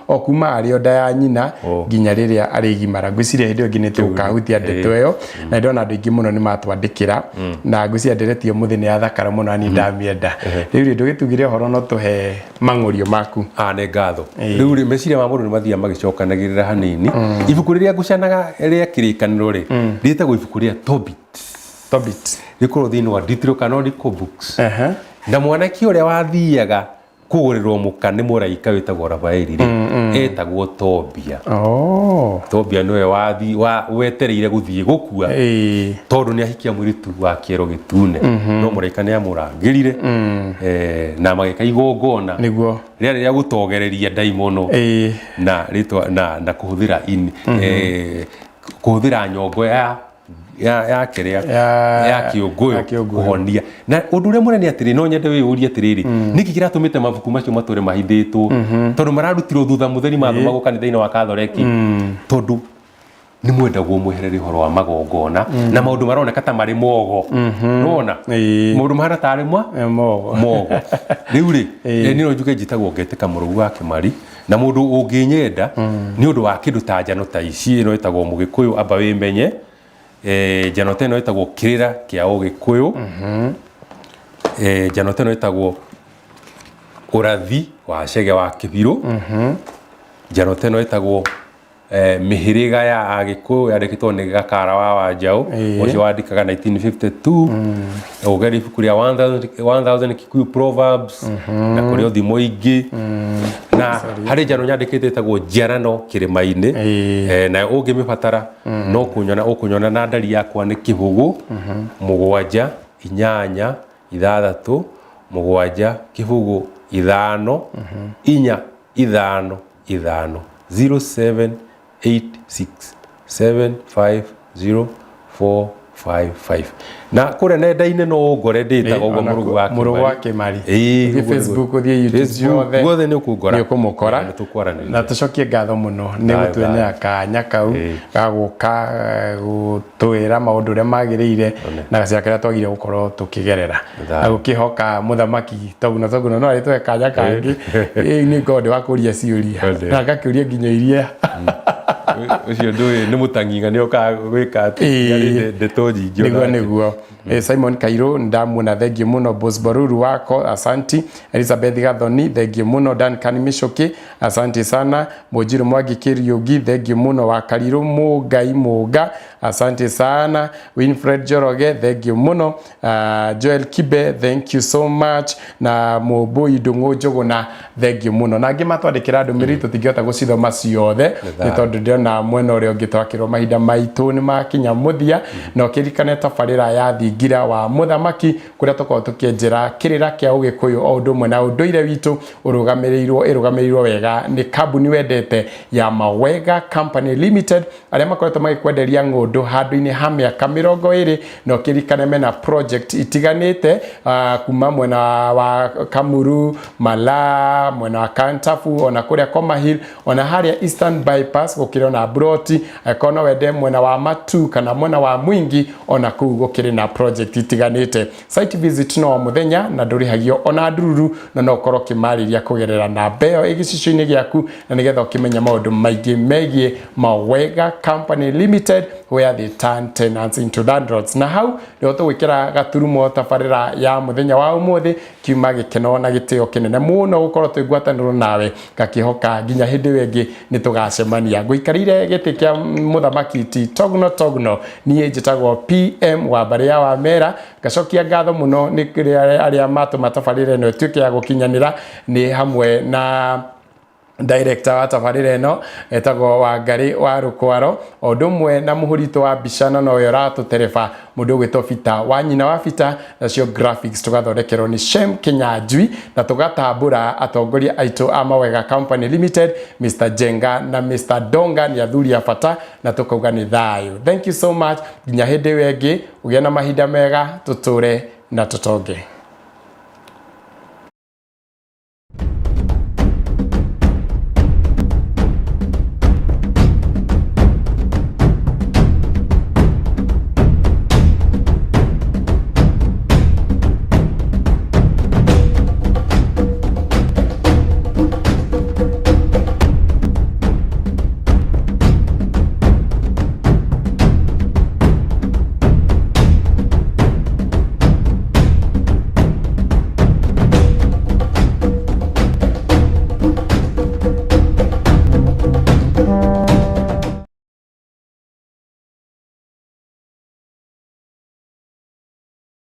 o kuma arĩ nda ya nyina nginya rĩrĩa arĩgimara. Ngwĩciria hĩndĩ ĩyo ĩngĩ nĩ tũkahutia ndeto ĩyo, na ndona andũ aingĩ mũno nĩ matwandĩkĩra, na ngwĩciria ndereti ĩyo mũthĩ nĩ yathakara mũno na niĩ ndamĩenda. Rĩu rĩ, ndũgĩtugire ũhoro no tũhe mang'ũrio maku. Nĩ ngatho. Rĩu rĩ, meciria ma mũndũ nĩ mathiaga magĩcokanagĩrĩra hanini. Ibuku rĩrĩa ngũcanaga rĩa kĩrĩkanĩro rĩ, rĩtagwo ibuku rĩa Tobit. Tobit. Rĩkorwo thĩinĩ wa Deuterocanonical books. Ehe. Na mwanake ũrĩa wathiaga kũgũrĩrwo mũka nĩ mũraika wĩtagwo Rafaeli rĩ, etagwo Tobia. Oh. Tobia nĩwe wathi wa wetereire gũthiĩ gũkua Ĩĩ. tondũ nĩ ahikia mũirĩtu wa kĩero gĩtune, no mũraika nĩ amũrangĩrire, na magĩka igongona Nĩguo. Rĩarĩ rĩa gũtogereria ndaimono Ĩĩ. Na rĩtwa na kũhũthĩra in, kũhũthĩra nyongo ya kĩrĩa ya kĩũngũyũ Ya kĩũngũyũ. Kũhonia. Na ũndũ ũrĩa mũnene atĩrĩ, no nyende wĩyũrie atĩrĩrĩ, nĩkĩ kĩratũmĩte mabuku macio matũre mahithĩtwo, tondũ mararutirwo thutha mũtheri mathomagwo kanitha-inĩ wa Katholeki, tondũ nĩ mwendagwo mweherere ũhoro wa magongona na maũndũ maroneka ta marĩ mogo nĩwona? Maũndũ mahana tarĩ mwa Mogo. Mogo. Rĩu rĩ, niĩ no njuge njĩtagwo Ngetĩka Mũrũgu wa Kĩmari, na mũndũ ũngĩnyenda nĩ ũndũ wa kĩndũ ta njano ta ici, ĩno ĩtagwo Mũgĩkũyũ amba wĩmenye, njano ta ĩno ĩtagwo Kĩrĩra kĩa Ũgĩkũyũ, njano ta ĩno ĩtagwo Ũrathi wa Cege wa Kĩbirũ, njano ta ĩno ĩtagwo Mĩhĩrĩga ya Agĩkũyũ, yandĩkĩtwo nĩ Gakara wa Wanjaũ, ũcio wandĩkaga 1952. Ũgeria ibuku rĩa 1000 Kikuyu Proverbs, na kũrĩ o thimo ingĩ, na harĩ njano nyandĩkĩte ĩtagwo Njiarano Kĩrĩma-inĩ. Nayo ũngĩmĩbatara no kũnyona ũkũnyona, na ndari yakwa nĩ 0 7 8 6 7 0 5 4 5 5, 0786 750 455. Na kũrĩa nenda-inĩ no ũngore ndĩtaga ũguo, Mũrũgu wa Mũrũgu wa Kĩmari. Ũthiĩ ũguo nĩguo. Facebook, ũthiĩ YouTube, Facebook, guothe guothe nĩ ũkũngora. Nĩ ũkũmũkora. Nĩ tũkwaranĩria. Na tũcokie ngatho mũno nĩ Thayũ, gũtwenera kanya kau ga gũka gũtwĩra maũndũ ũrĩa magĩrĩire na gacĩra karĩa twagĩrĩire gũkorwo tũkĩgerera, Thayũ. Na gũkĩhoka mũthamaki Toguna no arĩtũhe kanya kangĩ. Nĩ ngorwo ndĩ wa kũria ciũria One. na ngakĩũria nginya iria. Ũcio ndũĩ nĩ mũtang'ing'a nĩ okaga gwĩka atĩ arĩ ndeto nyingĩ Nĩguo. Onake. Nĩguo. Simon Kairũ, ndamuona, thengiũ mũno. Bos Baruru wako, asanti. Elizabeth Gathoni, thengiũ mũno. Duncan Michuki, asante sana. Mũnjiru Mwangi Kĩriũngi, thengiũ mũno. Wa Karirũ Mũngai Mũnga, asante sana. Winfred Njoroge, thengiũ mũno. Joel Kibe, thank you so much. Na Mũmbũi Ndũng'ũ Njũgũna, thengiũ mũno. Na angĩ matwandĩkĩra ndũmĩrĩri tũtingĩhota gũcithoma ciothe nĩ tondũ ndĩrona mwena ũrĩa ũngĩ twakĩrwo mahinda maitũ nĩ makinya mũthia. Na ũkĩririkane tabarĩra ya Thingira wa Mũthamaki, kũrĩa tũkoragwo tũkĩenjera kĩrĩra kĩa Ũgĩkũyũ o ũndũ ũmwe na ũndũire witũ, ũrũgamĩrĩirwo ĩrũgamĩrĩirwo wega nĩ kambuni wendete ya Mawega Company Limited, arĩa makoretwo magĩkwenderia ng'ũndũ handũ-inĩ ha mĩaka 20. Na ũkĩririkane mena project itiganĩte, kuma mwena wa Kamuru, Malaa, mwena wa Kantafu, ona kũrĩa Koma Hill, ona harĩa Eastern Bypass gũkĩrĩ ona broti. Angĩkorwo no wende mwena wa Matu kana mwena wa Mwingi, ona kũu gũkĩrĩ na project itiganĩte. Site visit no mũthenya na ndũrĩhagio ona ndururu, na no ũkorwo ũkĩmarĩria kũgerera namba ĩyo ĩ gĩcicio-inĩ gĩaku, na nĩgetha ũkĩmenya maũndũ maingĩ megiĩ Mawega Company Limited, where they turn tenants into landlords. Na hau nĩho tũgwĩkĩra gaturumo tabarĩra ya mũthenya wa ũmũthĩ. Kiuma gĩkeno na gĩtĩo kĩnene mũno gũkorwo twĩ ngwatanĩro nawe, ngakĩhoka nginya hĩndĩ ĩyo ĩngĩ nĩ tũgacemania. Ngũikarĩire gĩtĩ kĩa mũthamaki ti Togno Togno, niĩ njĩtagwo PM wa mbarĩ ya Wamera. Ngacokia ngatho mũno nĩ kũrĩ arĩa matũma tabarĩra ĩno ĩtuĩke ya gũkinyanĩra, nĩ hamwe na director wa tabarĩra ĩno etagwo Wangarĩ wa Rũkwaro, o ũndũ ũmwe na mũhũritũ wa mbica na nowe ũratũtereba, mũndũ ũgwĩtwo Bita wa nyina wa Bita, nacio graphics tũgathondekerwo nĩ Shem Kinyanjui, na tũgatambũra atongoria aitũ a Mawega Company Limited, Mr Jenga na Mr Donga, nĩ athuri a bata, na tũkauga nĩ thayũ. Thank you so much, nginya hĩndĩ ĩyo ĩngĩ, ũgĩe na mahinda mega, tũtũre na tũtonge.